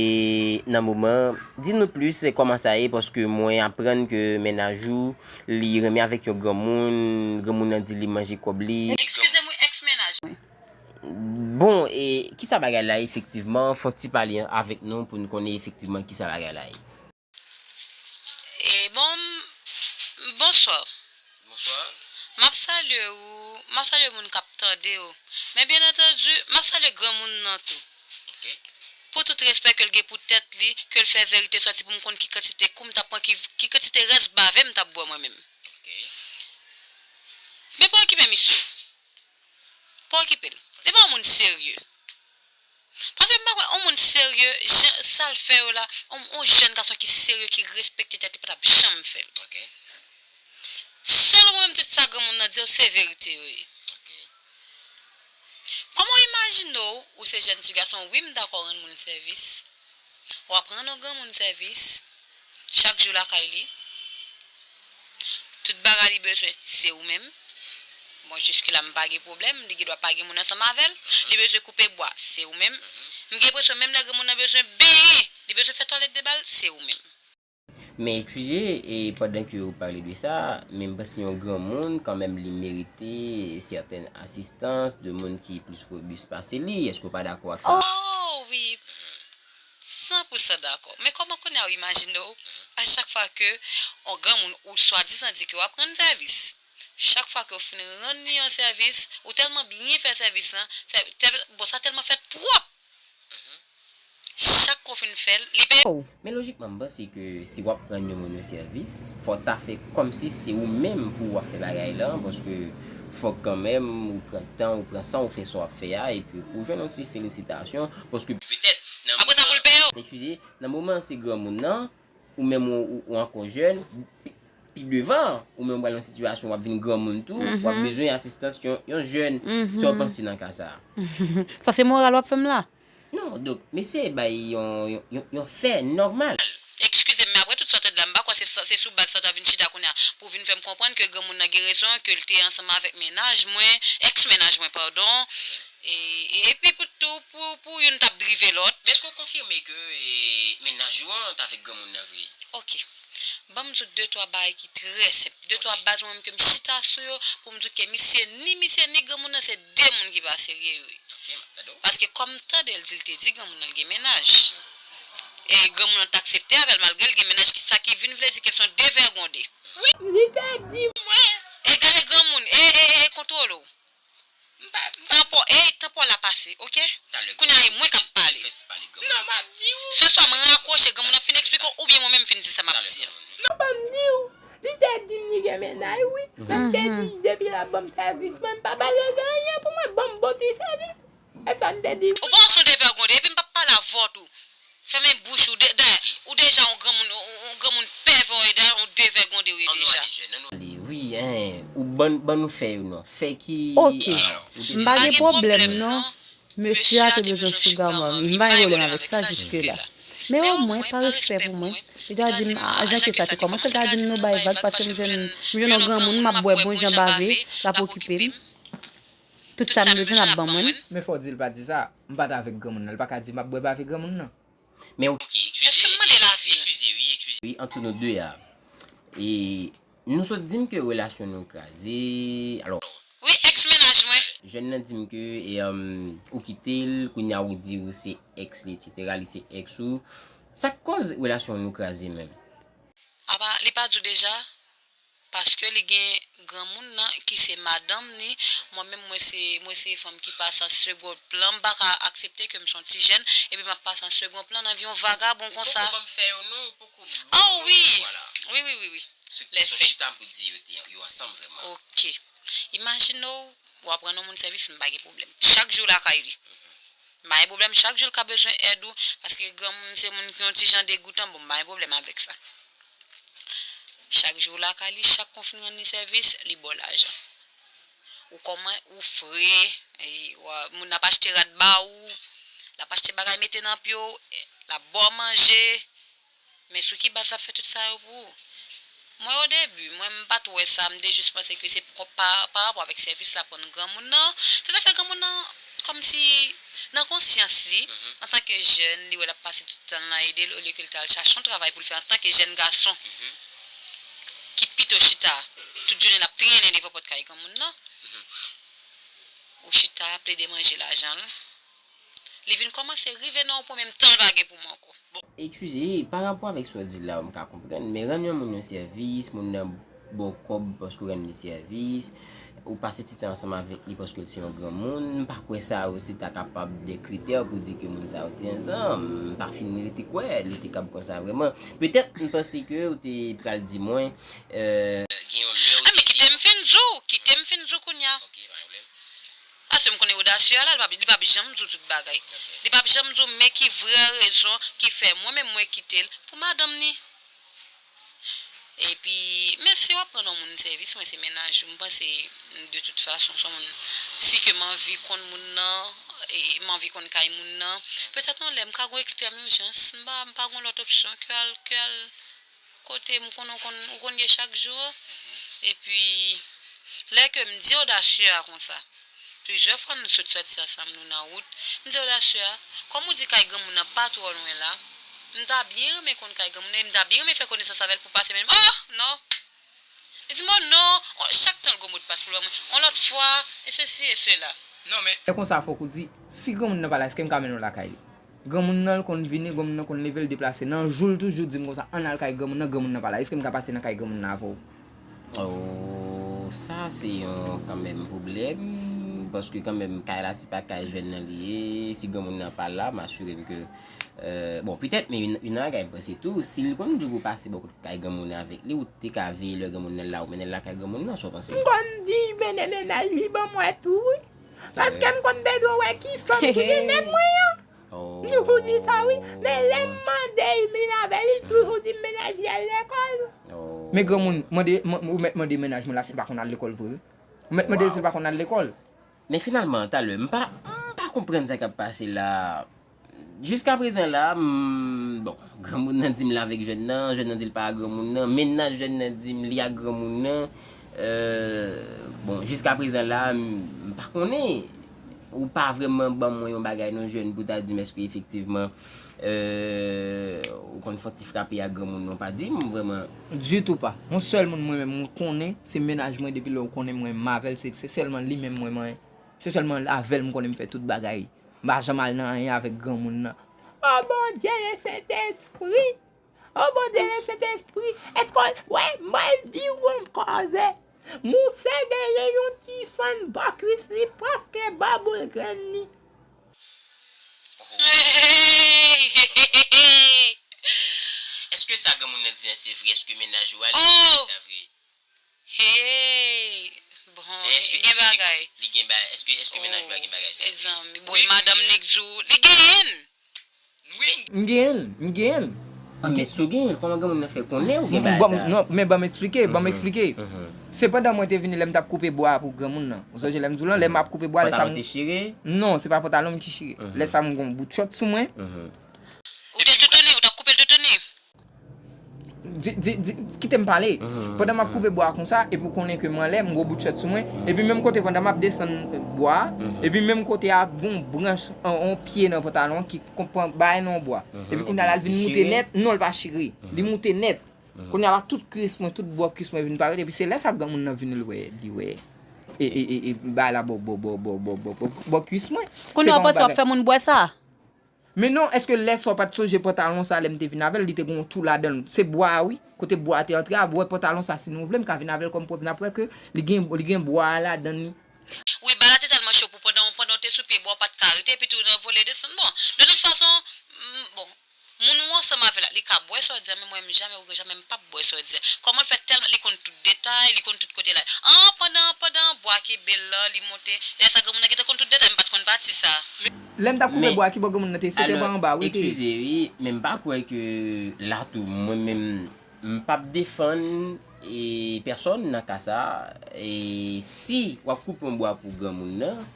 nan moman, di nou plis kòman sa ye paske mwen aprann ke mennaj ou li renmen avèk yon granmoun, granmoun nan di li manje kòb li. Eskize m wi, èks mennaj mwen. Bon, e kisa bagay la efektivman? Fè yon ti pale avèk nou pou n konnen efektivman kisa bagay la ye. E bon, bonswa. Bonswa. M ap salye ou, m ap salye moun k ap tande ou. Men byen antandi, m ap salye granmoun nan tou. Ok. Pou tout respè ke l gen pou tèt li, ke l fè verite sòti pou m konn ki kantite kou m t ap pran, ki, ki kantite rès bave m t ap bwè mwen menm. Ok. Men pa okipe misye. Pa okipe l. Li pa yon moun serye. Paske m pa kwè yon moun serye, jan, sa l fè yo la, yon, yon jèn gason ki serye, ki respekte tèt li, pa t ap janm fè l. Ok. Selon mwen menm, tout sa granmoun nan di yo, se verite yo ye. Ok. Kòman w imajine w, ou se jèn ti gason, wi, m dakò rann moun sèvis. W ap rann yon granmoun sèvis, chak jou lakay li. Tout bagay li bezwen, se ou menm. Bon, jiske la, m pa gen pwoblèm, li gen dwa pa gen moun ansanm avè l. Li bezwen koupe bwa, se ou menm. M gen enpresyon, menm lè granmoun nan bezwen benyen, li bezwen fè twalèt de bal, se ou menm. Men eskize, e pandan ke ou pale de sa, men m panse yon granmoun, kanmenm, li merite sètèn asistans de moun ki plis robis pase li. Èske w pa dakò ak sa? Oh, wi. San pou san dakò. Men kòman kounye a w imajine w, a chak fwa ke yon granmoun ou swadizan di ke w ap rann sèvis, chak fwa ke w fin rann li yon sèvis, ou tèlman byen fè sèvis lan, sè-, tèl-, bon, sa tèlman fèt pwòp. Chak kou w fin fè l, li peye w. Men lojikman, m panse ke si w ap rann yon moun yon sèvis, fò w ta fè kòmsi se ou menm pou w ap fè bagay lan, paske fòk kanmenm ou pran tan, ou pran san, ou fè sa w ap fè a, epi pou w jwenn yon ti felisitasyon, paske petèt nan... Apre sa, pou l peye w. Eskize, nan moman se granmoun nan, ou menm ou, ou, ou ankò jèn, pi, pi devan, ou menm ou pral nan sitiyasyon w ap vin granmoun tou, w ap bezwen asistans yon, yon jèn. Sa w panse nan ka sa a? Sa se moral w ap fè m la? Non, donk, mesye bay yon, yon, yon, yon fè nòmal. Eskize m, men apre tout sa w tande la, m pa kwè se sa, se sou baz sa w ta vin chita kounye a pou w vin fè m konprann ke granmoun nan gen rezon, ke l te ansanm avèk mennaj mwen, èks mennaj mwen, padon. E, e, epi pou tou, pou, pou youn t ap drive lòt. Men èske w konfime ke, e, mennaj ou an t avèk granmoun nan vre? Ok. Ban m di w de twa bagay ki trè senp. De twa baz mwen menm ke m chita sou yo pou m di w ke misye, ni misye, ni granmoun nan, se de moun ki pa serye yo ye. Ok, m ap tande w. Paske kòm m tande l di l te di granmoun nan l gen mennaj. E granmoun nan t aksepte avè l malgre l gen mennaj, ki sa ki vin vle di ke l se yon devègonde. Wi, li te di mwen. E gade granmoun, e, e, e, kontwole w. M pa, m pa... Tanpò, ey, tanpò la pase, ok? Talè, kounye a, e mwen k ap pale. Fè ti pale, granmoun. Non, m ap di w. Se swa m rakwoche, granmoun nan fin eksplike w, oubyen mwen menm m fin di sa m ap di a. Talè, granmoun. Non, ban m di w. Li te di m li gen mennaj, wi. Men m te di, depi l ap ban m sèvis, mwen, m pa bezwen gen anyen pou mwen, ban m bon ti sèvis. E sa m te di. Ou pa wè se yon devègonde, epi m p ap pale avè w tou. Fèmen bouch ou, de, dayè, ou deja yon granmoun, yon, yon granmoun pèvè w ye, dayè, yon devègonde w ye deja. Ann nou ale, jèn, ann nou ale, wi, en, ou ban, ban nou fè yo non. Fè ki... Ok. Ah, ou te... M pa gen pwoblèm non. Mesye a te bezwen sugar mommy. M pa gen pwoblèm avèk sa jiske la. Men omwen, pa respè pou mwen, li ta di m, a, jan ke sa te kòmanse, li ta di m nou bay vag paske m jwenn, m jwenn yon granmoun, m ap bwè bon jan bave, l ap okipe m. Tout sa m bezwen, l ap ban mwen. Men fò w di l pa di sa. M pa t avèk granmoun nan. Li pa ka di m ap bwè bave granmoun nan. Men w... Ok, eskize, èske m mande lavi l? Eskize, wi, eskize. Wi, ant nou de a. E nou sot di m ke relasyon nou kraze. Alò. Wi, èks mennaj mwen. Jèn nan di m ke, e, um, ou kite l, kounye a ou di ou se èks li, etsetera, li se èks ou. Sa k koz relasyon nou kraze menm? Apa, li pa di w deja? Paske li gen granmoun nan ki se madanm ni, mwen menm mwen se, mwen se fanm ki pase an segon plan, m pa ka aksepte ke m se yon ti jèn, epi m ap pase an segon plan nan vi yon vagabon konsa. Ou poko ban m fè yo non, ou poko... Oh wi! Wi, wi, wi, wi. Lè fè. Chita pou di yo te, yo ansanm vrèman. Ok. Imajine w, w ap rann yon moun sèvis, m pa gen pwoblèm. Chak jou lakay li. M pa gen pwoblèm, chak jou l ka bezwen èd ou, paske granmoun se moun ki yon ti jan degoutan, bon, m pa gen pwoblèm avèk sa. Chak jou w lakay li, chak kou w fin rann li sèvis, li ba w lajan. Ou kòman, ou fre, e, w a, moun ap achte rad ba ou, l ap achte bagay mete nan pye w, e, l ap ba w manje, men sou ki baz l ap fè tout sa yo pou ou? Mwen, o debi, mwen, m pa t wè sa, m te jis panse ke se pa, pa rapò avèk sèvis l ap rann granmoun nan, se ta fè granmoun nan, kòmsi, nan konsyans li, antanke jèn, li wè l ap pase tout tan l nan ede l, olye ke l t al chache yon travay pou l fè antanke jèn gason ki pito chita tout jounen l ap trennen devan pòt kay granmoun nan. Ou chita, plede manje lajan l. Li vin kòmanse rive nan yon pwen menm tan l pa gen pou mwen ankò. Bon. Eskize, pa rapò avèk sa w di la, m ka konprann, men rann yon moun yon sèvis, moun nan ba w kòb paske w rann li sèvis, ou pase ti tan ansanm avèk li paske l se yon granmoun, m pa kwè sa osi ta kapab de kritè pou di ke moun sa yo te ansanm. M pa fin rete kwè li te kab konsa vrèman. Petèt, m panse ke ou te pral di mwen, euh, gen yon lè ou... Ah, men kite m fin di w, kite m fin di w kounye a. Ok, pa gen pwoblèm. Paske m konnen odasye a la, li p ap, li p ap janm di w tout bagay. Li p ap janm di w men ki vrè rezon ki fè mwen menm mwen kite l pou madanm ni. Epi, men si w ap rann yon moun sèvis, mwen se mennaj ou, m panse, de tout fason, se yon moun, si ke m anvi konn moun nan, e m anvi konn kay moun nan, petèt yon lè m ka gon ekstrèm ijans, m pa, m pa gon lòt opsyon ke al, ke al kote m konnen w konn, ou konn ye chak jou an. Epi, lè ke m di odasye a konsa, plizyè fwa nou sot sòti ansanm, nou nan wout, m di odasye a, kòm ou di kay granmoun nan pa twò lwen la, m ta byen renmen konn kay granmoun nan, e m ta byen renmen fè konesans avè l pou pase, men, oh, non! Li di m, oh, non, oh, chak tan l gon modpas pou l ban mwen, yon lòt fwa, e sesi e sela. Non, men. E konsa, fòk ou di, si granmoun nan pa la, èske m ka mennen w lakay li? Granmoun nan, l konn vini, granmoun nan konn leve, l deplase. Nan jou, l toujou di m konsa, ann al kay granmoun nan, granmoun nan pa la. Èske m ka pase nan kay granmoun nan avè w? Oh, sa se yon kanmenm pwoblèm, paske kanmenm kay la se pa kay jèn nan li ye, si granmoun nan pa la, m asire m ke, euh, bon, petèt, men yon, yon bagay m panse tou, si l konn di w pou pase bò kot kay granmoun nan avèk li, ou te ka veye lè granmoun nan la, ou mennen l lakay granmoun nan, sa w panse? M konn di, mennen mennaj li ban mwen tou, wi. Paske m konn bezwen wè ki fanm ki gen nèg mwen an. Li toujou di sa, wi. Men lè m mande l, m vin avè l, li toujou di m mennaj li al lekòl. Men granmoun, mande, m-, ou mèt mande mennaj mwen la si l pa konn al lekòl vre, wi. Ou mèt mande l si l pa konn al lekòl. Men finalman, talè, m pa, m pa konprann sa k ap pase la. Jiskaprezan la, m, bon, granmoun nan di m l avèk jèn nan, jèn nan di l pa ak granmoun nan, mennaj jèn nan di m li ak granmoun nan. Euh, bon, jiskaprezan la, m, m pa konnen. Ou pa vrèman ban mwen yon bagay non jèn pou ta di m èske efektivman, euh, ou konn fè yon ti frape ak granmoun nan, ou pa di m vrèman. Ditou pa. Yon sèl moun mwen menm mwen konnen, se mennaj mwen depi lè ou konnen mwen m avè l, se, se sèlman li menm mwen manyen. Se sèlman avè l m konnen m fè tout bagay. M pa janm al nan anyen avèk granmoun nan. O Bondye le Sentespri! O Bondye le Sentespri! Èske w wè, m pral di w yon koze. Mouche genyen yon ti fann bò kwis li prèske bò boul grenn li. Hey! Hey! Hey! Hey! Èske sa granmoun nan di an se vre? Èske mennaj ou a li di sa vre? Hey! Bon, li gen bagay. Li gen bagay. Èske, èske mennaj ou a gen bagay sa vre? Mezanmi, bon, e madanm nèg di w, li genyen l. M genyen l, m genyen l. Ok, si w genyen l, kòman granmoun nan fè konnen ou gen bagay sa? Non, men ban m eksplike, ban m eksplike. Se pandan mwen te vini lè m t ap koupe bwa pou granmoun nan. Ou sonje lè m di w lan, lè m ap koupe bwa, lè sa m... Pantalon te chire? Non, se pa pantalon m ki chire. Lè sa m gon bout chòt sou mwen. Ou te toutouni, ou t ap koupe l toutouni? Di, di, di, kite m pale. Pandan m ap koupe bwa konsa, epi w konnen ke m anlè, m gon bout chòt sou mwen. Epi menm kote pandan m ap desann bwa, epi menm kote a gon branch, on, on pye nan pantalon ki konprann bay nan bwa. Epi kounye a la l vin moute nèt, non, l pa chire. Li moute nèt. Kounye a la tout kwis mwen, tout bò kwis mwen vin parèt, epi se lè sa granmoun nan vin l wè, li wè. E, e, e, e bagay la bò, bò, bò kwis mwen. Kounye a w panse w ap fè moun bwè sa? Men non, èske lè sa w pa t sonje pantalon sa lè m te vin avè l, li te gen yon tou ladan l? Se bwa a wi, kote bwa a te antre a, w wè pantalon sa, si nou vle, m ka vin avè l kòm prèv, n ap wè ke li gen, li gen bwa a ladan li. Wi, bagay la te tèlman cho pou pandan, pandan w te sou pye bwa, w pa t ka rete, epi tou nan vole desann. Bon, de tout fason, m, bon, moun ou ansanm avè l la, li ka bwè sa w di a, men mwen menm jamè, ou jamè m p ap bwè sa w di a. Kòman l fè tèlman, li konn tout detay, li konn tout kote l al. An, pandan, pandan bwa kenbe l lan, li monte, lè sa granmoun nan gentan konn tout detay, m pa t konn pati sa. Lè m t ap koupe bwa, ki bò granmoun nan te ye? Se te bò anba, wi, te ye. Eskize, wi, men m pa kwè ke la tou, mwen menm, m p ap defann, e, pèsòn nan ka sa, e, si w ap koupe yon bwa pou granmoun nan,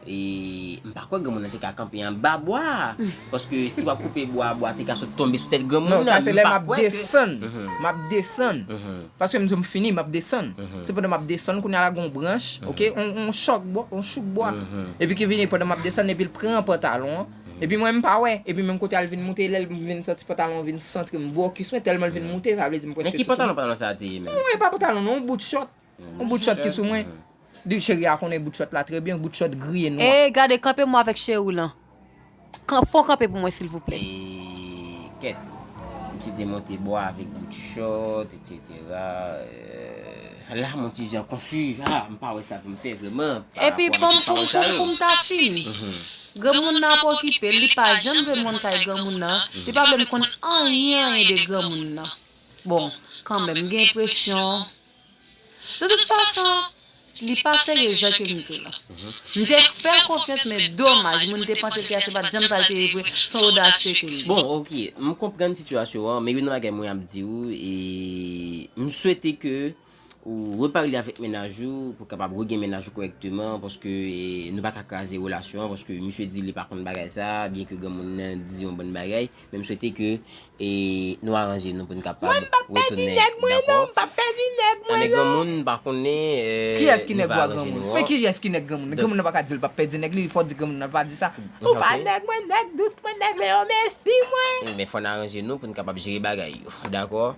E m pa kwè granmoun nan te ka kanpe anba bwa a. Paske si w ap koupe bwa, bwa te ka sot tonbe sou tèt granmoun nan. Non, sa se lè m ap desann. M ap desann. Paske m di w m fini, m ap desann. Se pandan m ap desann, kounye a la gen yon branch, oke, yon, yon chòk bwa, yon chouk bwa. Epi ki vini pandan m ap desann, epi l pran pantalon an. Epi mwen m pa wè. Epi menm kote a l vin moute, lè l vin santi pantalon an vin santre m bò kis mwen, tèlman l vin moute, sa vle di m prèske. Men ki pantalon, pantalon sa a te ye menm? Non, e pa pantalon non, yon bout chòt. Yon bout chòt ki sou mwen. Di cheri a konnen bout chòt la trè byen, bout chòt griye nwa. E gade, kanpe mwen avèk cheri w lan. Kan, fon kanpe pou mwen silvouplè. E kèt. Misye te monte bò avèk bout chòt, etsetera. La m on ti jan konfi. Ah, m pa wè sa pou m fè vrèman. Epi ban m pou m pou m pou m ta fini. Granmoun nan ap okipe l, li pa janm vle m konn kay granmoun nan. Li pa vle m konn anyen anyen de granmoun nan. Bon, kanmenm, m gen enpresyon. De tout fason, li pa serye jan ke m di la. M te fè l konfyans, men domaj, moun te panse l te ase bat janm sa l te ye vre, se yon odasye ke l ye. Bon, oke, m konprann sitiyasyon an, men youn nan bagay mwen ap di w, e m swete ke ou repale avèk mennaj ou, pou kapab regen mennaj ou kòrèkteman, paske e, nou pa ka kraze relasyon an, paske misye di li pa konn bagay sa, byen ke granmoun nan di yon bann bagay, men m swete ke e nou aranje nou pou n kapab retounen. Mwen m p ap pèdi nèg mwen non, m p ap pèdi nèg mwen non. Anben granmoun m pa konnen. Kiyès ki nèg ou a granmoun? Men kiyès ki nèg granmoun? Granmoun nan pa ka di l p ap pèdi nèg li, fò w di granmoun nan pa di sa. Ou pa nèg mwen, nèg dous mwen, nèg Leo Messi mwen. Men fò n aranje nou pou n kapab jere bagay yo. Dakò?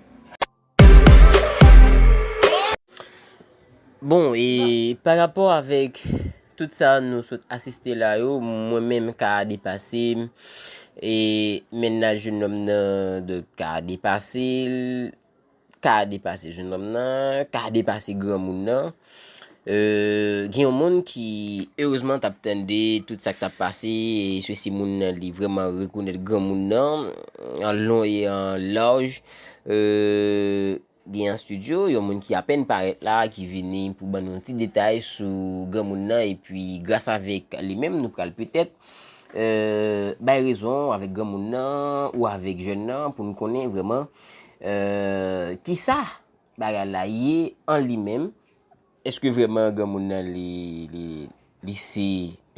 Bon, e pa rapò avèk tout sa nou sot asiste la yo, mwen menm ka depase m, e mennaj jennonm nan, donk, ka depase l, ka depase jennonm nan, ka depase granmoun nan. E, gen yon moun ki, erezman, t ap tande tout sa k t ap pase, e sesi moun nan, li vrèman rekonèt granmoun nan, an lon e an laj. E, gen an estidyo, yon moun ki apèn parèt la, ki vini pou ban nou yon ti detay sou granmoun nan, epi gras avèk li menm, nou pral petèt, e, bay rezon avèk granmoun nan, ou avèk jèn nan, pou n konnen vrèman, e, kisa bagay la ye an li menm. Èske vrèman granmoun nan li, li, li se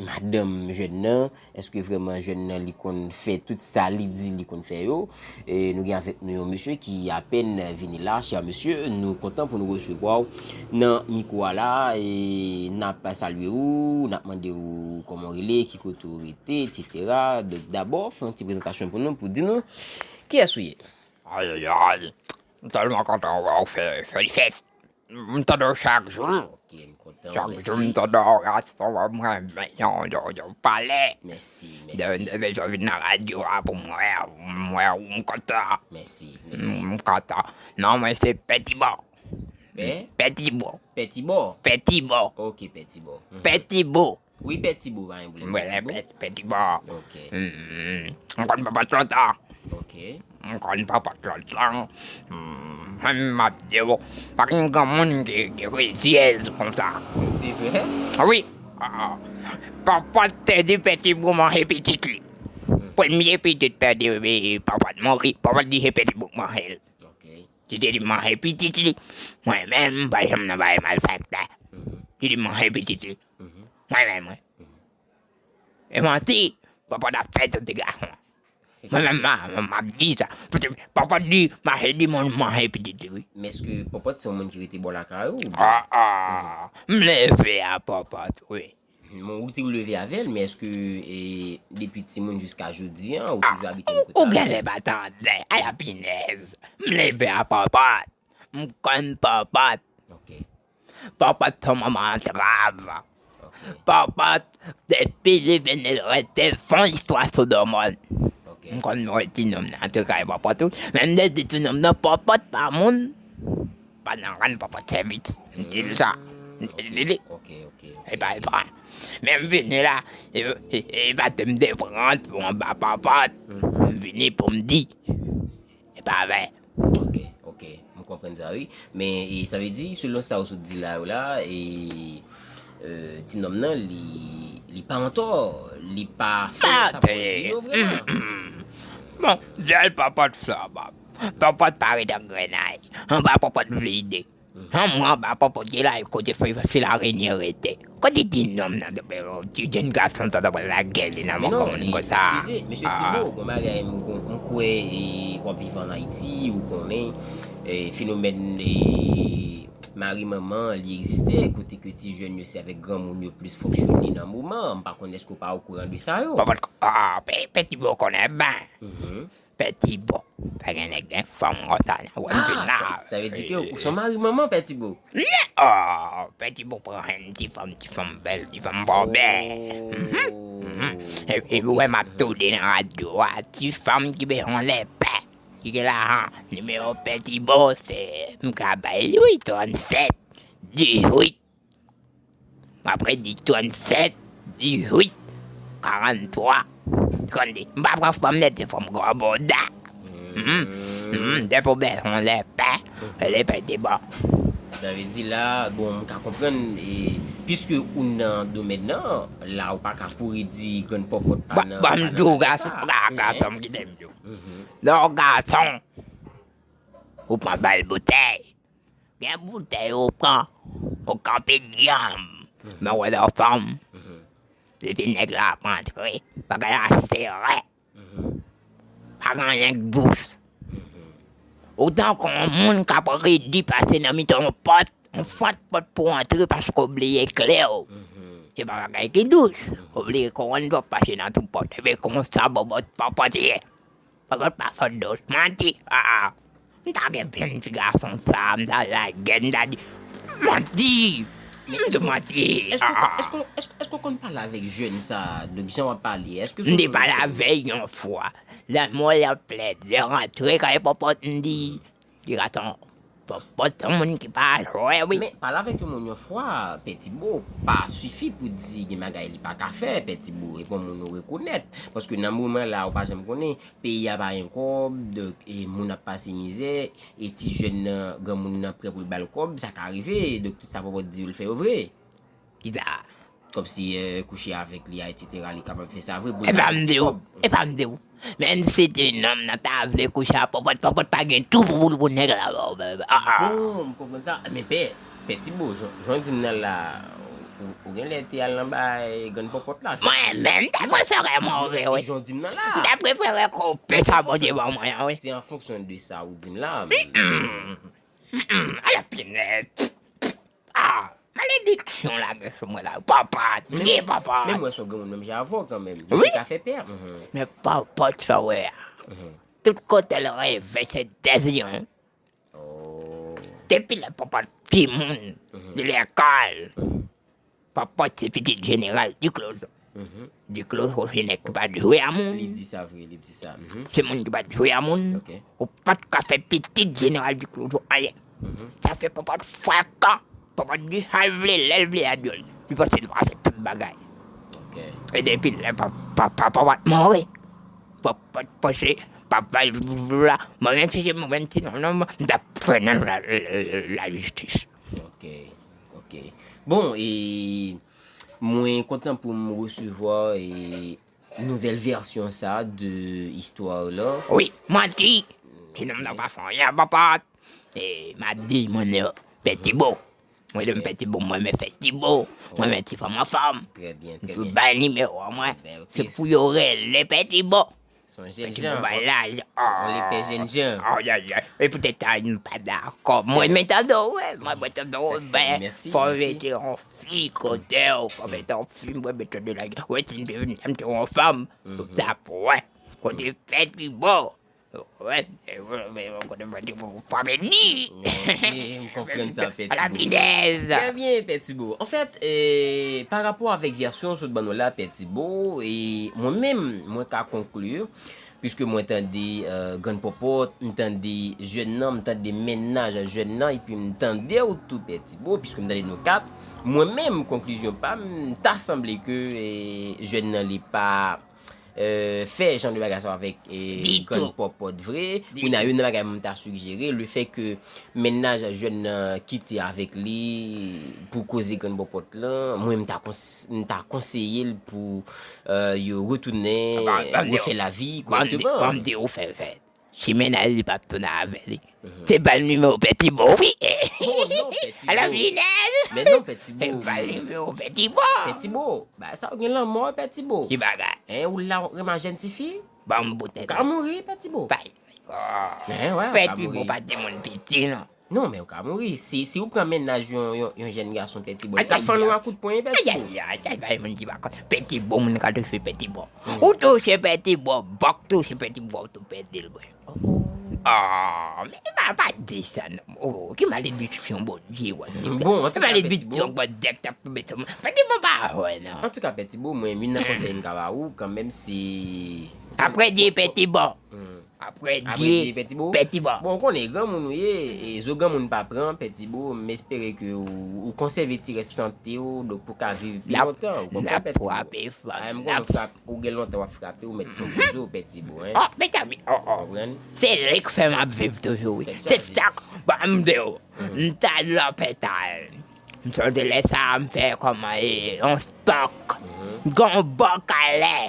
madanm jèn nan? Èske vrèman jèn nan li konn fè tout sa li di li konn fè yo? E nou gen avèk nou yon mesye ki apèn vini la, chè mesye, nou kontan pou nou resevwa w nan mikwo a la, e n ap salye w, n ap mande w kòman w rele, ki kote w rete, etsetera. Donk dabò, fè yon ti prezantasyon pou nou, pou di nou kiyès ou ye. Ayayay, m tèlman kontan wè w fè, fè l fèt. M tande w chak jou. Chak jou m tande w, gason, mwen renmen jan w pale. Depi w vin nan radyo a pou m wè w, m wè w, m kontan. M kontan. Non mwen se Pètibò. Pètibò. Pètibò. Pètibò. Pètibò. Wi, Pètibò, pa gen pwoblèm. Pètibò. M konn Pòpòt lontan. M konn Pòpòt lontan. Mwen menm m ap di w, pa gen granmoun ki, ki rizyèz konsa. Se vre? Wi. Pòpòt te di Pètibò manje pitit li. Premye pitit Pètibò, Pòpòt mouri, Pòpòt di se Pètibò k manje l. Li te di manje pitit li. Mwen menm, m pa janm nan bagay malfektè. Li di manje pitit li. Mwen menm, wi. E manti, Pòpòt ap fè tout ti gason. Mwen menm, m ap di sa. Pòpòt di, mache di moun manje pitit li, wi. Men èske Pòpòt se yon moun ki rete bò lakay ou? Ah, ah. M leve a Pòpòt, wi. Bon, ou di w leve avè l, men èske e, depi timoun jiska jodi an, ou toujou abite yon kote avè l? Ou genlè pa tande. Ala pinèz. M leve a Pòpòt. M konn Pòpòt. Pòpòt se yon manman antrav. Pòpòt, depi li vini, l rete fon istwa sou do moun. M konn mwen ti nonm nan te kay Pòpòt tou. Men m te di ti nonm nan Pòpòt pa moun. Pa nan rann Pòpòt sèvis. M di l sa. M di li li. E pa, e pa. Men m vini la, e, e, e pa te m te pran pou anba Pòpòt. M vini pou m di. E pa vre. Ok, ok. M konprann sa wi. Men e, sa vle di, selon sa ou sot di la yo la, e, e, ti nonm nan, li, li pa antò. Li pa fè sa Pòpòt di yo vrèman. Bon, dyòl Pòpòt sa, Bob. Pòpòt pa ret an grenay. Anba Pòpòt vide. Fanm mwen anba pòpòt la, kote fi, fi larenye rete. Kote ti nonm nan, ti jenn gason sa, ta pral lage li nan men granmoun konsa. Eskize, mesye Tibo, gon bagay m kon- m kwè, e, w ap viv ann Ayiti, ou konnen, e, fenomèn, e, mari manman, li egziste, kote ke ti jèn yo se avèk granmoun yo plis fonksyone nan moman. M pa konn èske w pa okouran de sa yo. Pòpòt, ah, Pè, Pè Tibo konnen byen. Pè Tibo, pa gen nèg gen fanm konsa nan wè m vin la. Sa, sa vle di ke ou se yon mari manman, Pè Tibo? Oh, Pè Tibo pran yon ti fanm, ti fanm bèl, ti fanm bòbè. E, e, ou wè m ap toude nan radyo a, ti fanm ki bezwen lèpè, ki gen lajan. Nimewo Pè Tibo, se, m ka bay li, wi, trannsèt, dizuit. Apre di trannsèt, dizuit, karanntwa, trannde. M pa pran fanm nèt, se fanm gwo bòda. Depi w bezwen lèpè, lèpè te bon. Sa vle di la, bon, m ka konprann, e, piske ou nan domèn nan, la ou pa ka kouri di grann pòpòt pa nan, pa nan bagay sa. Gason m kite m di w. Lè w gason, ou pran bal boutèy. Gen boutèy ou pran, ou kanpe dyanm. Men w wè lè w fanm, depi nèg la ap antre, bagay la sere. Pa gen anyen k dous. Ou tankou yon moun k ap redi pase nan mitan yon pòt, yon fant pòt pou w antre paske w bliye kle w. Se pa bagay ki dous. W bliye kouwòn w ap pase nan twou pòt. Epi konsa pòpòt, pòpòt ye. Pòpòt pa fè dous. Manti. Ah, ah. M ta gen plen ti gason sa, m ta lage, m ta di, manti. M di manti. Èske, èske, èske, èske w konn pale avèk jèn sa, donk jan w ap pale, èske... M te pale avè l yon fwa. Lè mwen y ap plede rantre kay pòpòt, m di, ti gason, pòpòt se yon moun ki pa jwe, wi. Men pale avèk yon moun yon fwa, Pè Tibo, pa sifi pou di gen bagay li pa ka fè, Pè Tibo, e pou moun ou rekonèt. Paske nan moman la, ou pa janm konnen, peyi a pa gen kòb, donk, e moun ap pase mizè, e ti jèn nan, granmoun nan prè pou l ba l kòb, sa ka rive, donk tout sa pòpòt di yo l fè yo vre. Kisa? Kòmsi, euh, kouche avèk li a, etsetera, li kapab fè sa vre pou l ba l ti kòb. E pa m di w, e pa m di w. Menm si ti nonm nan ta vle kouche a pòpòt, pòpòt pa gen tou pou, pou, pou nèg la ba w, ba, ba, ah, ah. Bon, m konprann sa. Men pè, Pè Tibo, jan, jan w di m nan la, ou, ou genlè te al nan bay grann pòpòt la. Mwen menm, m ta prefere mouri, wi. Jan w di m nan la. M ta prefere koupe sa Bondye ban mwen an, wi. Se an fonksyon de sa ou di m la. Mm-mm. Mm-mm. Ala pinèd. Ah, malediksyon lage sou mwen la. Papa, vye papa. Men mwen se yon granmoun menm jan avè w kanmenm. Wi. Li ka fè pè. Men pòpòt sa w wè a. Tout kote l reve se dezyon. Oh. Depi lè pòpòt timoun, li lekòl. Pòpòt se pitit jeneral Diklozo. Diklozo se nèg ki pa t jwe a moun. Li di sa vre, li di sa. Se moun ki pa t jwe a moun. Ok. Ou pa t ka fè pitit jeneral Diklozo anyen. Sa fè pòpòt frekan. Pòpòt di sa l vle, lè l vle a dyòl. Li panse l pa fè tout bagay. Ok. E depi lè pa, pa, pa, pòpòt mouri. Pòpòt panse, papa l la. Mwen menm si se mwen menm si non, non, m t ap trennen la, la, la, lajistis. Ok, ok. Bon, e mwen kontan pou m resevwa, e, nouvèl vèsyon sa de istwa la. Wi, manti. Ti nonm nan pa fè anyen a pòpòt. E, m ap di moun yo, Pè Tibo. Mwen, lè m Pè Tibo, mwen, mwen fè Tibo. Mwen, mwen ti fanm an fanm. Trè byen, trè byen. M tou bay nimewo mwen. Se pou yo rele Pè Tibo. Se yon jèn jan. Bay laj. On lepè jèn jan. Ay, ay, ay. E poutèt sa, m pa dakò. Mwen, men tande w, wè. Mwen, mwen tande w, ben, fò mete yon fi kote w. Fò mete yon fi, mwen, mete de la. Wè, si m te vin, m te yon fanm. Sa pou wè. Kote Pè Tibo. Wè, wè, wè, kote Pè Tibo, fò beni. Ok, m konprann sa, Pè Tibo. Lapidèz. Trè byen, Pè Tibo. Anfèt, e, pa rapò avèk vèsyon w sot ban nou la, Pè Tibo, e mwen menm, mwen ka konkli, piske mwen tande, e, grann pòpòt, m tande jèn nan, m tande mennaj a jèn nan, epi m tande w tou, Pè Tibo, piske m tande nou kat. Mwen menm, konklizyon pa m, ta sanble ke, e, jèn nan li pa, e, fè jan de bagay sa avèk, e, grann pòpòt vre. Kounye a, youn nan bagay mwen ta sijere, lefètke mennaj a jèn nan kite avèk li pou koze grann pòpòt lan, mwen, m ta kons-, m ta konseye l pou, e, yo retounen, refè lavi kòrèkteman. Ban m di w, fè, fè. Si mennaj li p ap tounen avè li, se bal nimewo Pètibo, wi. Oh non, Pètibo. Ala finèz. Men non, Pètibo. Se bal nimewo Pètibo. Pètibo, bagay sa yo gen lanmò, Pètibo. Ki bagay? Hein, ou la w ap renmen jèn tifi? Ban m boutèt. Ou ka mouri, Pètibo. Bay. Oh. Hein, wè, ou ka mouri. Pètibo pa timoun piti, non. Non, men ou ka mouri. Si, si ou pran mennaj yon, yon, yon jèn gason, Pètibo, li ka fann ou a kout pwen, Pètibo. Ay, ay, ay, ay, ay, moun ki pa konn. Pètibo, moun ka touche Pètibo. Ou touche Pètibo, bòk touche Pètibo, ou tou pèdi l, bro. Oh, men pa, pa di sa, non. Oh, ki malediksyon, Bondye, wè. Bon, antouka, Pètibo. Ki malediksyon, Bondye, k ap tonbe sou mwen. Pètibo pa wè, non. Antouka, Pètibo, mwen, youn nan konsèy m ka ba ou, kanmenm, si... Apre di Pètibo. Hmm. Apre di Pètibo. Bon, ou konnen, granmoun ou ye, e zo granmoun pa pran, Pètibo, m espere ke ou, ou konsève ti rès sante w, donk pou ka viv pi lontan, ou konprann, Pètibo? N ap frape, fanm. Ah, m konnen w frape, ou gen lontan w ap frape, ou mèt fè gwo zo, Pètibo, hein. Oh, mezanmi, oh, oh. Konprann? Se li k fè m ap viv toujou, wi. Se sa k, bon, m di w, m t al lopital. M sonje lè sa a, m fè kòman e, yon stòk. Gon bò kalè.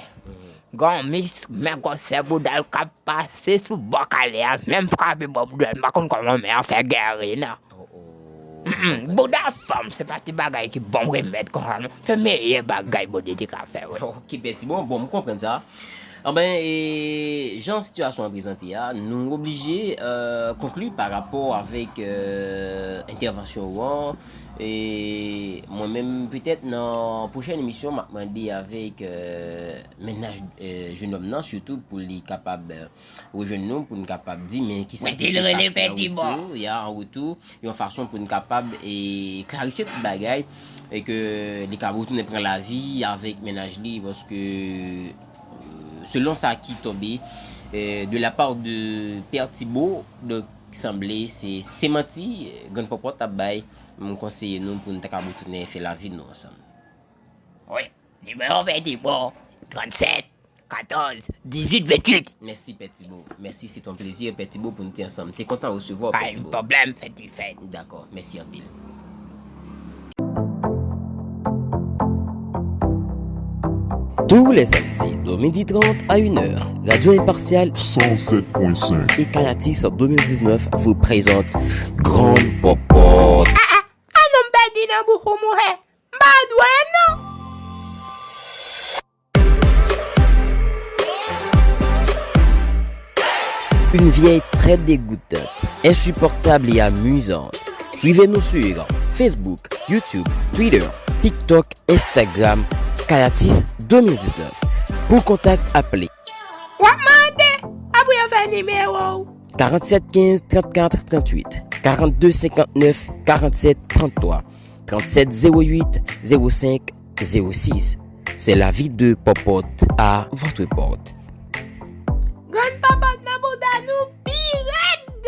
Gon mis, men gwosè bouda l k ap pase sou bò kalè a, menm frape bò bouda l, m pa konn kòman men an fè geri, non. Oh, oh. Mm-mm. Bouda fanm, se pa ti bagay ki bon remèd konsa, non. Se meyè bagay Bondye te ka fè, wi. Oh, ki Pètibo, bon, m konprann sa. Anben, e, jan sitiyasyon an prezante a, nou oblije, euh, konkli pa rapò avèk, euh, entèvansyon ou an. E mwen menm, petèt nan pwochèn emisyon, m ap mande avèk, euh, mennaj, euh, jennonm nan, sitou pou li kapab, euh, rejwenn nou, pou n kapab di, men kisa ki te pase an retou, ya, an retou, yon fason pou n kapab, e, klarifye tout bagay, e ke li ka retounen pran lavi avèk mennaj li, paske, euh, selon sa ki tonbe, euh, de la part de Pè Tibo, donk, sanble se, se manti, euh, Grann Pòpòt ap bay, m konseye nou pou n ta ka retounen fè lavi nou ansanm. Wi, nimewo Pè Tibo, trannsèt, katòz, dizuit, venntuit. Mèsi, Pè Tibo. Mèsi, c'est un plaisir, Pè Tibo, pou n te ansanm. Te kontan resevwa w, Pè Tibo. Pa gen pwoblèm, fèt li fèt. Dakò, mèsi anpil. Tous les samedis de midi trente à une heure, Radio Impartiale cent sept point cinq et Kayatis deux mille dix-neuf vous présentent Grann Pòpòt. Ah, ah, ah, non, m pèdi nan bouch ou, monchè. M pa dwe, non. Une vieille très dégoûtante, insupportable et amusante. Suivez-nous sur Facebook, YouTube, Twitter, TikTok, Instagram, Kayatis deux mille dix-neuf. Pour contact, appelez. W ap mande, apre yo fè nimewo w. Quarante-sept quinze trente-quatre trente-huit, quarante-deux cinquante-neuf quarante-sept trente-trois, trente-sept zéro huit zéro cinq zéro six. C'est la vie de Popote à votre porte. Grann Pòpòt nan bouda nou pi rèd.